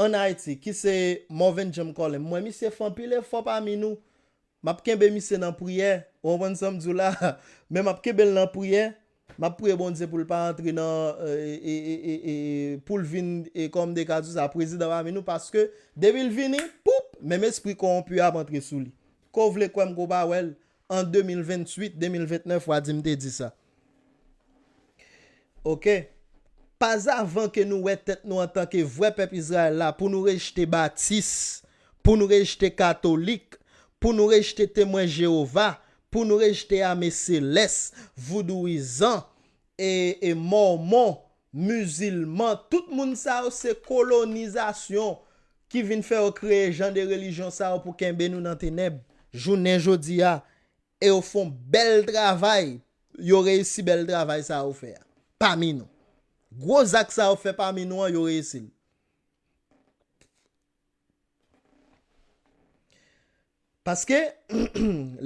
Ann Ayiti, ki se Morven John Collins. M wè misye fè anpil efò pami nou. M ap kenbe misye nan priyè. Ou konprann sa m di w la? Men m ap kenbe l nan priyè. M ap priye Bondye pou l pa antre nan, e, e, e, e, e, pou l vin, e, kòm de ka di sa, prezidan pami nou, paske depi l vini, poup, menm espri kòwonpi a ap antre sou li. Ke w vle kwè m, ke w pa wè l, an de mil venntuit, de mil ventnèf, w a di m te di sa. Oke? Pazavan ke nou wè tèt nou antanke vrè pèp Izrayèl la, pou nou rejte batis, pou nou rejte katolik, pou nou rejte temwen Jewova, pou nou rejte ame selès, voudouizan, e, e mòmon, mizilman, tout moun sa yo se kolonizasyon ki vin fè yo kreye jan de relijyon sa yo pou kenbe nou nan tenèb. Jounen jodi a, e yo fè yon bèl travay. yo reyisi bèl travay sa yo fè a. Pami nou. Gwo zak sa yo fè pami nou an, yo reyisi l. Paske,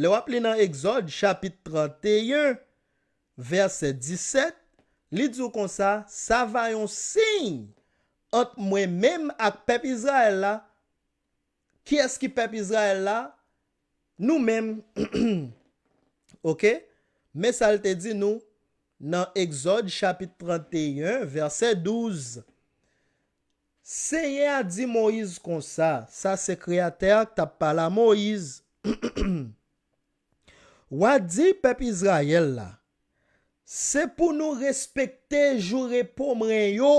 lè w ap li nan Egzòd, chapit trannteyen, vèsè disèt, li di w konsa, sa va yon siy ant mwen menm ak pèp Izrayèl la. Kiyès ki pèp Izrayèl la? Nou menm. Oke? Men sa l te di nou nan Egzòd, chapit trannteyen, vèsè douz. Senyè a di Moyiz konsa, sa se Kreyatè a k t ap pale a Moyiz. W a di pèp Izrayèl la, se pou nou respekte jou repo mwen yo,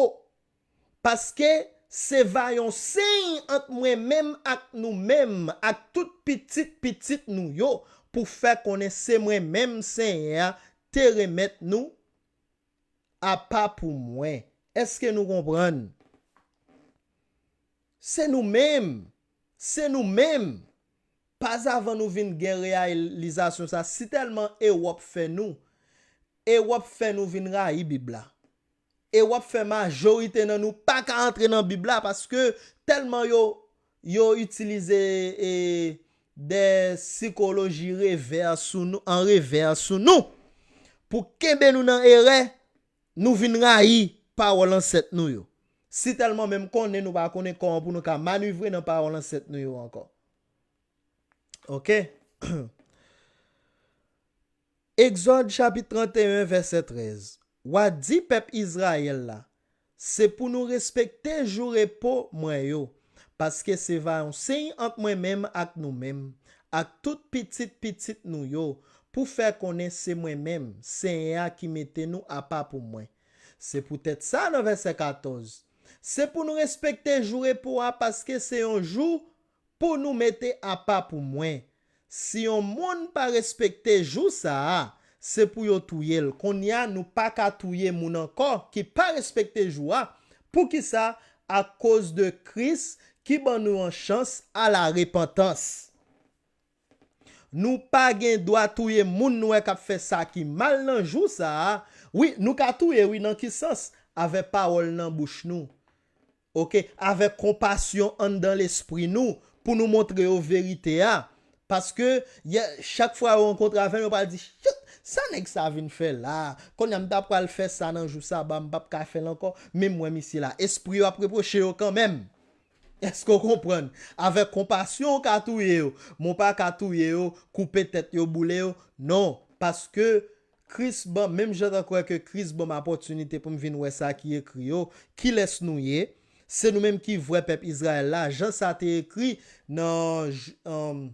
paske se va yon siy ant mwen menm ak nou menm, ak tout pitit pitit nou yo, pou fè konnen se mwen menm Senyè a te remèt nou apa pou mwen. Èske nou konprann? Se nou menm. Se nou menm. Pazavan nou vin gen reyalizasyon sa, si tèlman Ewòp fè nou, Ewòp fè nou vin rayi Bib la. Ewòp fè majorite nan nou pa ka antre nan Bib la paske tèlman yo, yo itilize e, de sikoloji revè sou nou, an revè sou nou. Pou kenbe nou nan erè, nou vin rayi pawòl ansèt nou yo. Si tèlman menm konnen nou pa konnen kòman pou nou ka manivre nan pawòl ansèt nou yo ankò. Oke? Egzòd chapit trannteyen, vèsè trèz. W a di pèp Izrayèl la, se pou nou respekte jou repo mwen yo, paske se va yon siy ant mwen menm ak nou menm, ak tout pitit pitit nou yo, pou fè konnen se mwen menm, Senyè a ki mete nou apa pou mwen. Se poutèt sa nan vèsè katòz, se pou nou respekte jou repo a, paske se yon jou pou nou mete apa pou mwen. Si yon moun pa respekte jou sa a, se pou yo touye l. Kounye a, nou pa ka touye moun ankò ki pa respekte jou a. Poukisa? Akoz de Kris ki ban nou an chans a la repantans. Nou pa gen dwa touye moun nou wè k ap fè sa ki mal nan jou sa a. Wi, nou ka touye, wi, nan ki sans? Avèk pawòl nan bouch nou. Oke, avèk konpasyon anndan lespri nou, pou nou montre yo verite a. Paske, yè, chak fwa yo rankontre avè m, yo pral di, "Chut, sa nèg sa vin fè la? Kounye a m ta pral fè sa nan jou saba, m p ap ka fè l ankò, men m wè misye la." Espri yo ap repwoche yo kanmenm. Èske w konprann? Avèk konpasyon, w ka touye yo, men w pa ka touye yo, koupe tèt yo, boule yo. Non, paske Kris ban, menm jan tankou ke Kris ban m opòtinite pou m vin wè sa ki ekri yo, kilès nou ye? Se nou menm ki vrè pèp Izrayèl la, jan sa te ekri nan J-, um,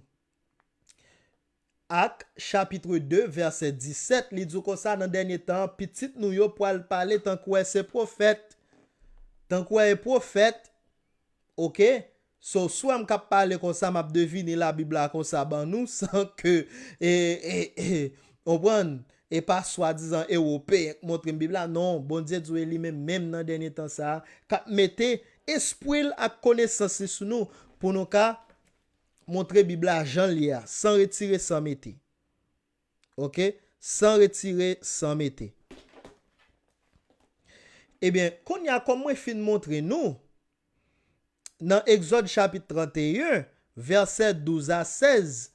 Ak, chapit de, vèsè disèt, li di w konsa, nan dènye tan an, pitit nou yo pral pale tankou wè se pwofèt. Tankou wè e pwofèt. Oke? So, swa m k ap pale konsa, m ap devine Labib la konsa ban nou, san ke, e, e, e, konprann? E pa swadizan Ewopeyen k montre m Bib la. Non, Bondye di w e li menm, menm nan dènye tan sa a, k ap mete espri l ak konesans li sou nou, pou nou ka montre Bib la jan l ye a, san retire, san mete. Oke? San retire, san mete. Ebyen, kounye a, kòm mwen fin montre nou, nan Egzòd chapit trannteyen, vèsè douz a sèz,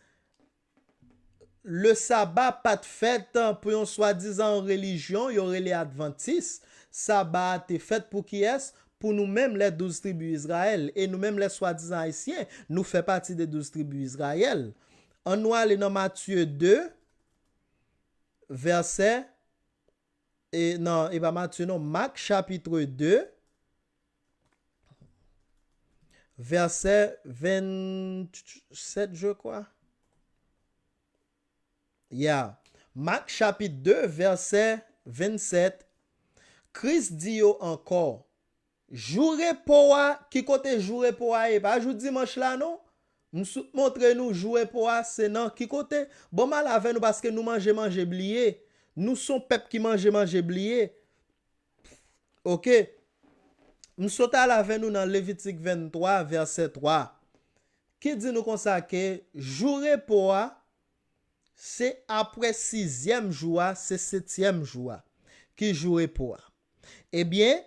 le saba pa t fèt pou yon swadizan relijyon yo rele advantis. Saba a te fèt pou kiyès? Pou nou menm, lè douz tribi Izrayèl. E nou menm, lè swadizan ayisyen, nou fè pati de douz tribi Izrayèl. Ann nou ale nan Matye de, vèsè, e, non, e pa Matye, non, Mak, chapit de, vèsè vennsèt, je crois. Ya. Mak, chapit de, vèsè vennsèt. Kris di yo ankò, Jou repo a, ki kote jou repo a ye? Pa jou dimanch la, non. M sot montre nou jou repo a, se nan ki kote? Bon, m al avè nou paske nou manje, manje, bliye. Nou se yon pèp ki manje, manje, bliye. Oke. M sot al avè nou nan Levitik venntwa, vèsè twa, ki di nou konsa ke jou repo a, se apre sizyèm jou a, se setyèm jou a, ki jou repo a. Ebyen,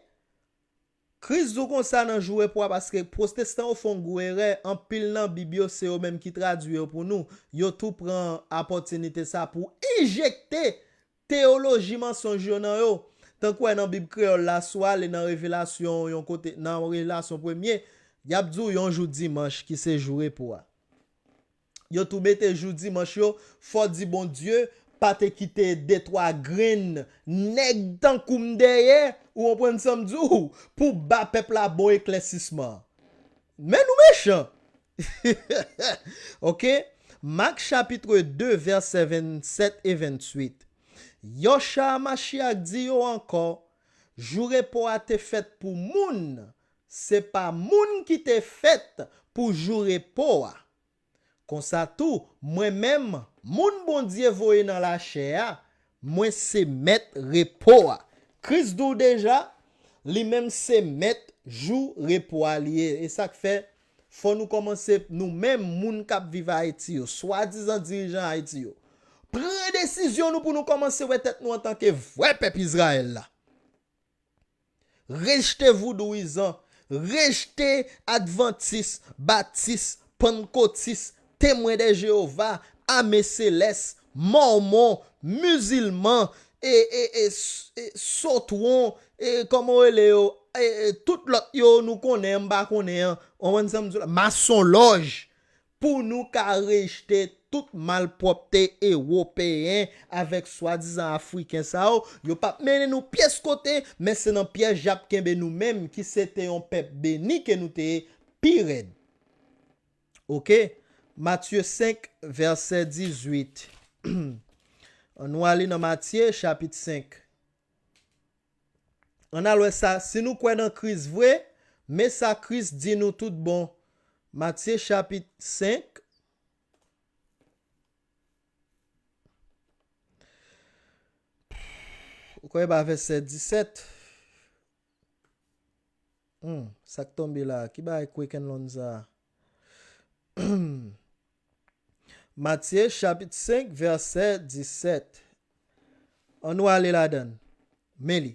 Kris di w konsa nan jou repo a, paske pwotestan yo fè yon gwo erè, anpil nan Bib yo, se yo menm ki tradui yo pou nou. Yo tou pran opòtinite sa pou enjekte teyoloji mansonj yo nan yo. Tankou wè nan Bib kreyòl la, si w ale nan Revelasyon, yon kote, nan Revelasyon premye, y ap di w yon jou dimanch ki se jou repo a. Yo tou mete jou dimanch yo, fò di Bondye pa te kite de twa grenn nèg tankou m dèyè, ou konprann sa m di w, pou ba pèp la bon eklèsisman. Men nou mechan! Oke? Mak chapit de, vèsè vennsèt e venntwit. Yòchwa Machyak di yo ankò, jou repo a te fèt pou moun, se pa moun ki te fèt pou jou repo a. Konsa tou, mwen menm, moun Bondye voye nan lachè a, mwen se mèt repo a. Kris di w deja, li menm se mèt jou repo a li ye. E sa k fè, fò nou kòmanse, nou menm, moun k ap viv Ayiti yo, swadizan dirijan Ayiti yo, pran desizyon nou pou nou kòmanse wè tèt nou antanke vrè pèp Izrayèl la. Rejte voudouizan, rejte advantis, batis, pannkotis, temwen de Jewova, ame selès, mòmon, mizilman, e, e, e, s- e, sotwon, e, kòman w rele yo, e, e, tout lòt yo nou konnen an, m pa konnen an, w konprann sa m di w la, masonlòj. Pou nou ka rejte tout malpwòpte ewopeyen avèk swadizan afriken sa yo, yo p ap mennen nou pyès kote, men se nan pyèj y ap kenbe nou menm ki se te yon pèp beni ke nou te ye pi rèd. Oke? Matye senk, vèsè dizuit. Ann nou ale nan Matye, chapit senk. Ann al wè sa, si nou kwè nan Kris vre, men sa Kris di nou tout bon. Matye chapit senk. Ou kwè ba vèsè disèt? Hmm, sa k tonbe la? Ki bagay Quick and Learn sa? Matye chapit senk, vèsè disèt. Ann nou ale ladan l. Men li.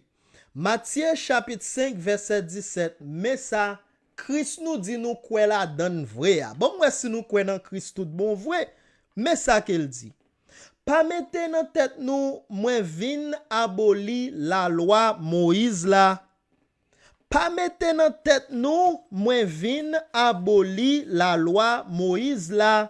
Matye chapit senk, vèsè disèt. Men sa Kris nou di nou kwè ladan l vre a. Ban m wè si nou kwè nan Kris tout bon vre. Men sa ke l di. Pa mete nan tèt nou mwen vin aboli lalwa Moyiz la. Pa mete nan tèt nou mwen vin aboli lalwa Moyiz la.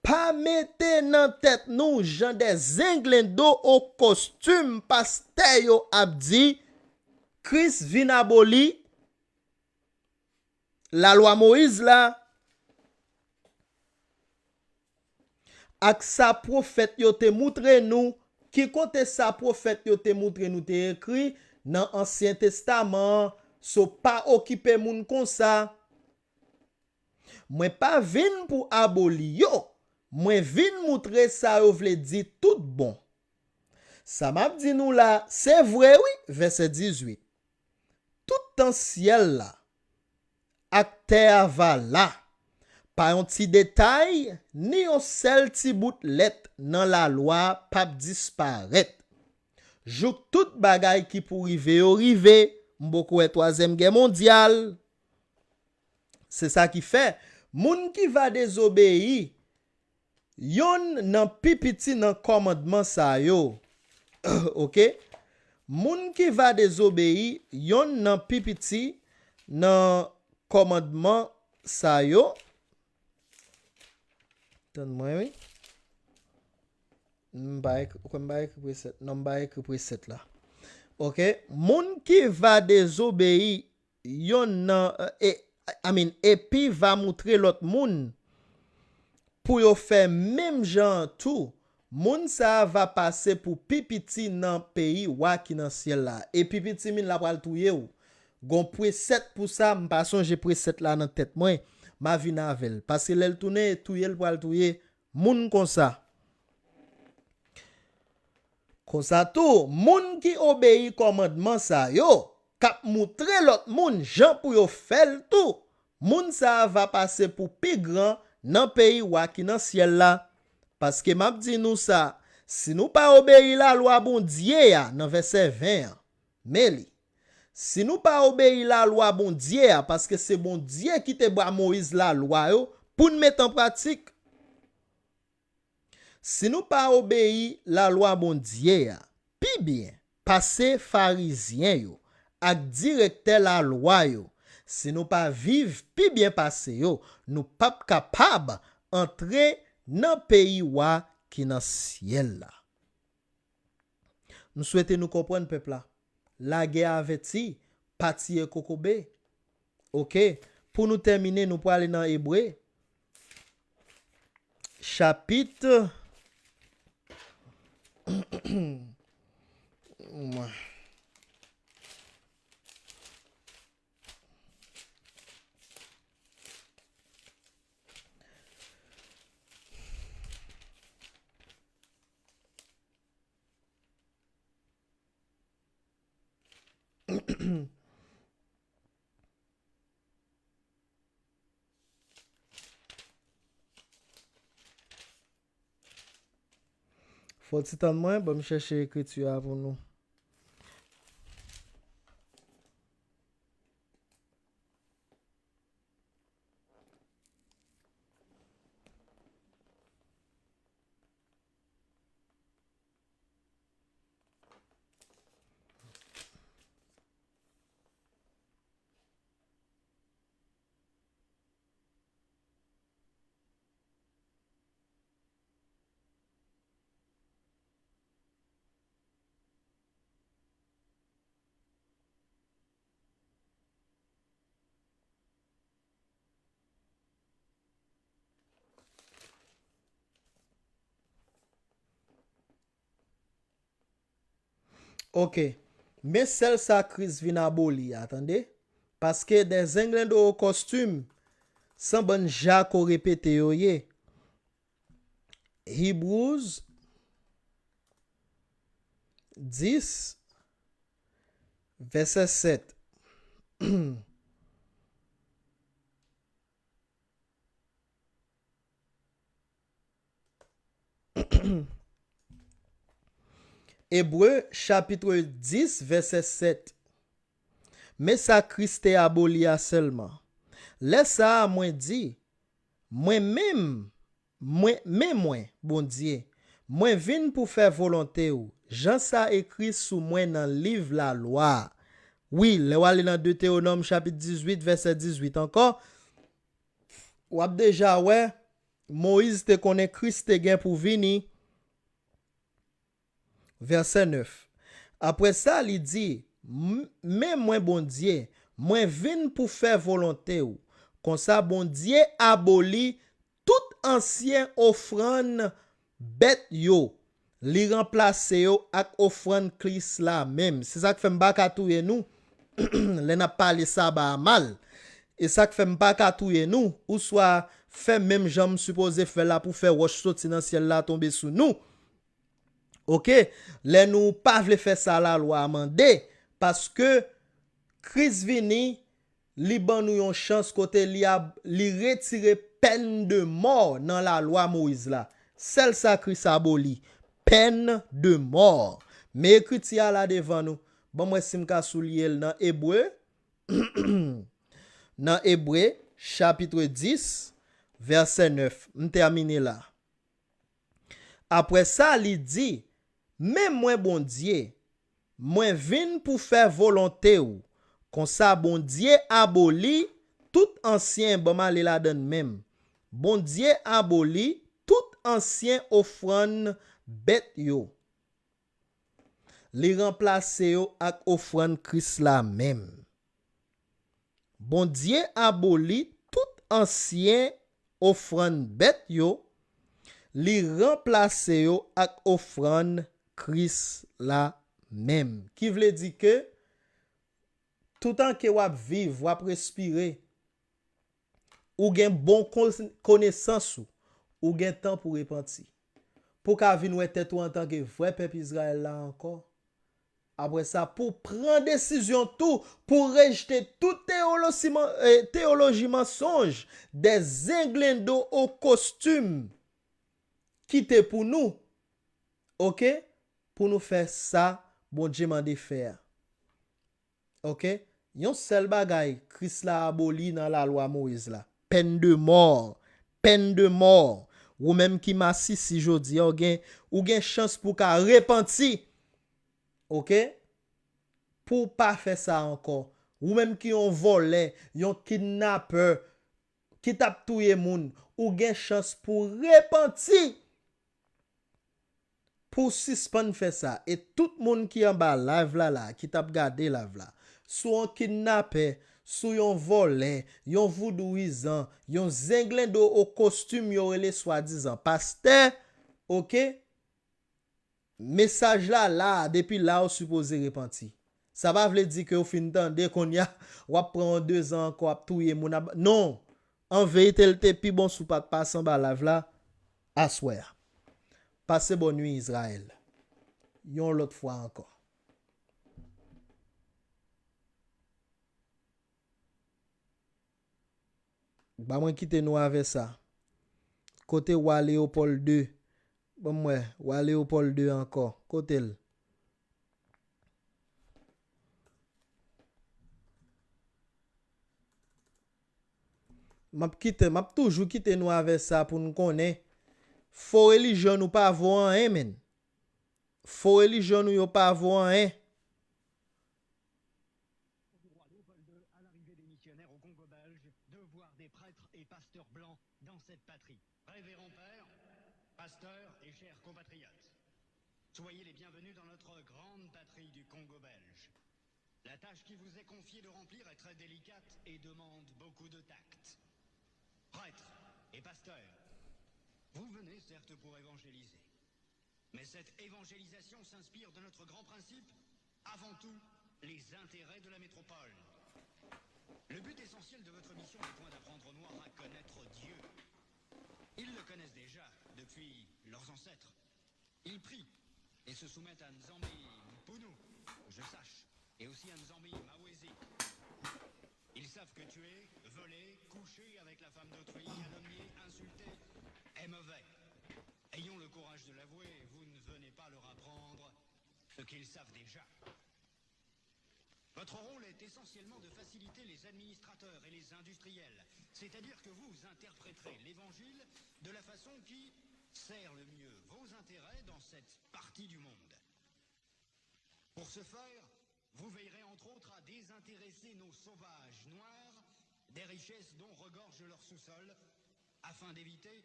Pa mete nan tèt nou jan de zenglendo o kostim pastè yo ap di, Kris vin aboli lalwa Moyiz la. Ak sa pwofèt yo te moutre nou, ki kote sa pwofèt yo te moutre nou te ekri nan Ansyen Testaman an, so pa okipe moun konsa. Mwen pa vin pou aboli yo, mwen vin moutre sa yo vle di tout bon. Sa m ap di nou la, se vre wi, vèsè dizuit. Toutan syèl la ak tè a va la, pa yon ti detay, ni yon sèl ti bout lèt nan lalwa a p ap disparèt, jouk tout bagay ki pou rive yo rive. M poko wè twazyèm gè mondyal. Se sa ki fè, moun ki va dezobeyi yonn nan pi piti nan kòmandman sa yo. Oke? Moun ki va dezobeyi yonn nan pi piti nan kòmandman sa yo. Tann mwen, wi. M pa ekri, ou kwè m pa ekri presèt? Non, m pa ekri presèt la. Oke? Moun ki va dezobeyi yonn nan, e, I mean, epi va moutre lòt moun pou yo fè menm jan an tou, moun sa a va pase pou pi piti nan peyi Wa ki nan syèl la. E pi piti min la pral touye w. Gon presèt pou sa, m pa sonje presèt la nan tèt mwen. M a vin avè l. Paske lè l tounen, e touye l pral touye moun konsa. Konsa tou, moun ki obeyi kòmandman sa yo, k ap moutre lòt moun jan pou yo fè l tou, moun sa a va pase pou pi gran nan peyi Wa ki nan syèl la. Paske m ap di nou sa, si nou pa obeyi lalwa Bondye a nan vèsè ven an, men li. Si nou pa obeyi lalwa Bondye a, paske se Bondye ki te ba Moyiz lalwa yo pou n met an pratik. Si nou pa obeyi lalwa Bondye a pi byen pase Farizyen yo ak direktè lalwa yo, si nou pa viv pi byen pase yo, nou p ap kapab antre nan peyi wa ki nan syèl la. M swete nou konprann, pèp la. Lagè avèti, pa tiye kokobe. Oke, pou nou tèmine, nou prale nan Ebre. Chapit. Fò ti tann mwen, ban m chèche ekriti a pou nou. Oke. Men sèl sa Kris vin aboli a, tande. Paske des englendo au costume, se bann jako repete yo ye. Hebrews dis, vèsè sèt. Ebre, chapit dis, vèsè sèt. Men sa Kris te aboli a sèlman. Lè sa a, mwen di, mwen menm, mwen, men mwen, Bondye, mwen vin pou fè volonte w, jan sa ekri sou mwen nan liv lalwa a. Wi, lè w ale nan Detewonòm chapit dizuit, vèsè dizuit ankò, w ap deja wè, Moyiz te konnen Kris te gen pou vini. Vèsè nèf. Apre sa, li di, "M-, men mwen, Bondye, mwen vin pou fè volonte w." Konsa, Bondye aboli tout ansyen ofrann bèt yo. Li ranplase yo ak ofrann Kris la menm. Se sa k fè m pa ka touye nou lè n ap pale saba a mal. E sa k fè m pa ka touye nou, oswa fè menm jan m sipoze fè la pou fè wòch soti nan syèl la tonbe sou nou. Oke, lè nou pa vle fè sa lalwa a mande, paske Kris vini, li ban nou yon chans kote li ab-, li retire pèn de mò nan lalwa Moyiz la. Sèl sa Kris aboli, pèn de mò. Men ekriti a la devan nou. Ban m wè si m ka souliye l nan Ebre. Nan Ebre, chapit dis, vèsè nèf. M tèmine la. Apre sa, li di, "Men mwen, Bondye, mwen vin pou fè volonte w." Konsa, Bondye aboli tout ansyen, ban m ale ladann menm. Bondye aboli tout ansyen ofrann bèt yo. Li ranplase yo ak ofrann Kris la menm. Bondye aboli tout ansyen ofrann bèt yo, li ranplase yo ak ofrann Kris la menm. Ki vle di ke, toutan ke w ap viv, w ap respire, ou gen bon kon-, konesans ou, ou gen tan pou repanti. Pou w ka vin wè tèt ou antanke vrè pèp Izrayèl la ankò. Apre sa, pou w pran desizyon tou, pou w rejte tout teyolosi man-, eh, teyoloji mansonj, des englendo o kostim. kite pou nou, oke, pou nou fè sa Bondye mande fè a. Oke? Yon sèl bagay Kris la aboli nan lalwa Moyiz la. Pèn de mò. Pèn de mò. Ou menm ki masisi jodi a, ou gen, ou gen chans pou w ka repanti. Oke? Pou w pa fè sa ankò. Ou menm ki yon vòlè, yon kidnapè, ki t ap touye moun, ou gen chans pou w repanti. Pou w sispann fè sa, e tout moun ki anba live la la, ki t ap gade live la, si w yon kidnapè, si w yon vòlè, yon voudouyizan, yon zenglendo o kostim yo rele swadizan pastè, oke? Mesaj la la, depi la ou sipoze repanti. Sa pa vle di ke ou fin tande, kounye a, w ap pran yon dezan ankò, w ap touye moun, ap, non! An verite, l te pi bon si w pa t pase anba live la aswè a. Pase bòn nwi, Izrayèl. Yon lòt fwa ankò. Ban mwen kite nou avè sa. Kote wa Leyopòl de? Ban m wè, wa Leyopòl de ankò. Kote l? M ap kite, m ap toujou kite nou avè sa pou n konnen. Fo relijyon nou pa vo anyen, menn. Fo relijyon nou yo pa vo anyen. Au roi Léopold deux, à l'arrivée des missionnaires au Congo belge, de voir des prêtres et pasteurs blancs dans cette patrie. Révérend père, pasteurs et chers compatriotes, soyez les bienvenus dans notre grande patrie du Congo belge. La tâche qui vous est confiée de remplir est très délicate et demande beaucoup de tact. Prêtres et pasteurs, vous venez certes pour évangéliser, mais cette évangélisation s'inspire de notre grand principe, avant tout, les intérêts de la métropole. Le but essentiel de votre mission n'est point d'apprendre aux Noirs à connaître Dieu. Ils le connaissent déjà depuis leurs ancêtres. Ils prient et se soumettent à Nzambi Mpunu, que je sache, et aussi à Nzambi Mawezi. Ils savent que tuer, voler, coucher avec la femme d'autrui, calomnier, insulter est mauvais. Ayons le courage de l'avouer, vous ne venez pas leur apprendre ce qu'ils savent déjà. Votre rôle est essentiellement de faciliter les administrateurs et les industriels, c'est-à-dire que vous interpréterez l'Évangile de la façon qui sert le mieux vos intérêts dans cette partie du monde. Pour ce faire, vous veillerez entre autres à désintéresser nos sauvages noirs des richesses dont regorge leur sous-sol, afin d'éviter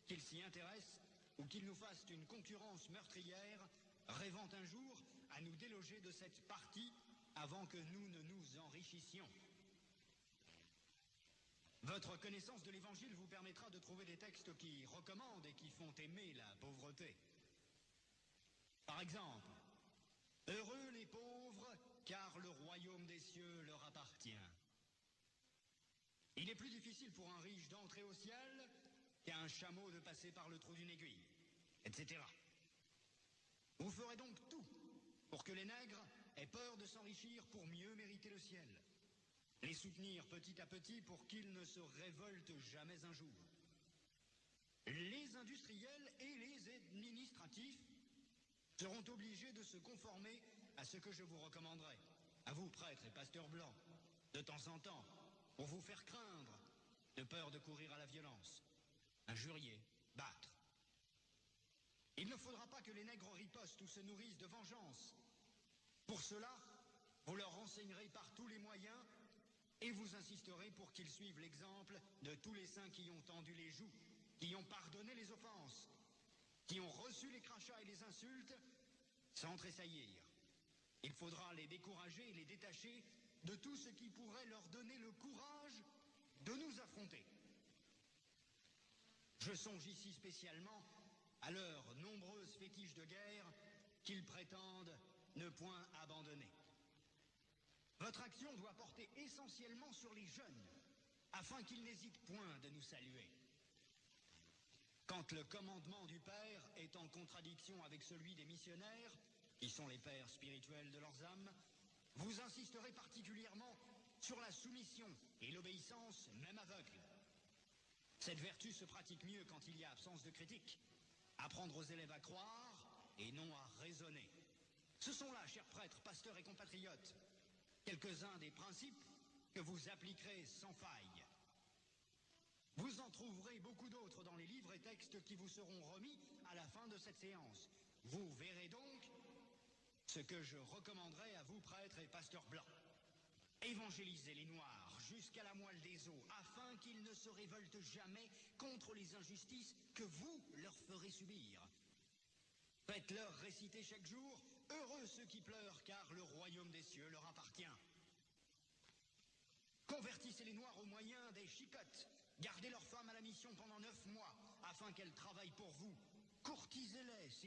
qu'ils s'y intéressent ou qu'ils nous fassent une concurrence meurtrière, rêvant un jour à nous déloger de cette partie avant que nous ne nous enrichissions. Votre connaissance de l'Évangile vous permettra de trouver des textes qui recommandent et qui font aimer la pauvreté. Par exemple, heureux les pauvres, car le royaume des cieux leur appartient. Il est plus difficile pour un riche d'entrer au ciel qu'à un chameau de passer par le trou d'une aiguille, et cetera. Vous ferez donc tout pour que les nègres aient peur de s'enrichir pour mieux mériter le ciel, les soutenir petit à petit pour qu'ils ne se révoltent jamais un jour. Les industriels et les administratifs seront obligés de se conformer à ce que je vous recommanderai, à vous, prêtres et pasteurs blancs, de temps en temps, pour vous faire craindre, de peur de courir à la violence, injurier, battre. Il ne faudra pas que les nègres ripostent ou se nourrissent de vengeance. Pour cela, vous leur renseignerez par tous les moyens et vous insisterez pour qu'ils suivent l'exemple de tous les saints qui ont tendu les joues, qui ont pardonné les offenses, qui ont reçu les crachats et les insultes sans tressaillir. Il faudra les décourager et les détacher de tout ce qui pourrait leur donner le courage de nous affronter. Je songe ici spécialement à leurs nombreuses fétiches de guerre qu'ils prétendent ne point abandonner. Votre action doit porter essentiellement sur les jeunes, afin qu'ils n'hésitent point de nous saluer. Quand le commandement du Père est en contradiction avec celui des missionnaires, qui sont les pères spirituels de leurs âmes, vous insisterez particulièrement sur la soumission et l'obéissance, même aveugle. Cette vertu se pratique mieux quand il y a absence de critique. Apprendre aux élèves à croire et non à raisonner. Ce sont là, chers prêtres, pasteurs et compatriotes, quelques-uns des principes que vous appliquerez sans faille. Vous en trouverez beaucoup d'autres dans les livres et textes qui vous seront remis à la fin de cette séance. Vous verrez donc ce que je recommanderais à vous, prêtres et pasteurs blancs. Évangélisez les Noirs jusqu'à la moelle des os afin qu'ils ne se révoltent jamais contre les injustices que vous leur ferez subir. Faites-leur réciter chaque jour : Heureux ceux qui pleurent, car le royaume des cieux leur appartient. Convertissez les Noirs au moyen des chicottes. Gardez leurs femmes à la mission pendant neuf mois afin qu'elles travaillent pour vous. Courtisez-les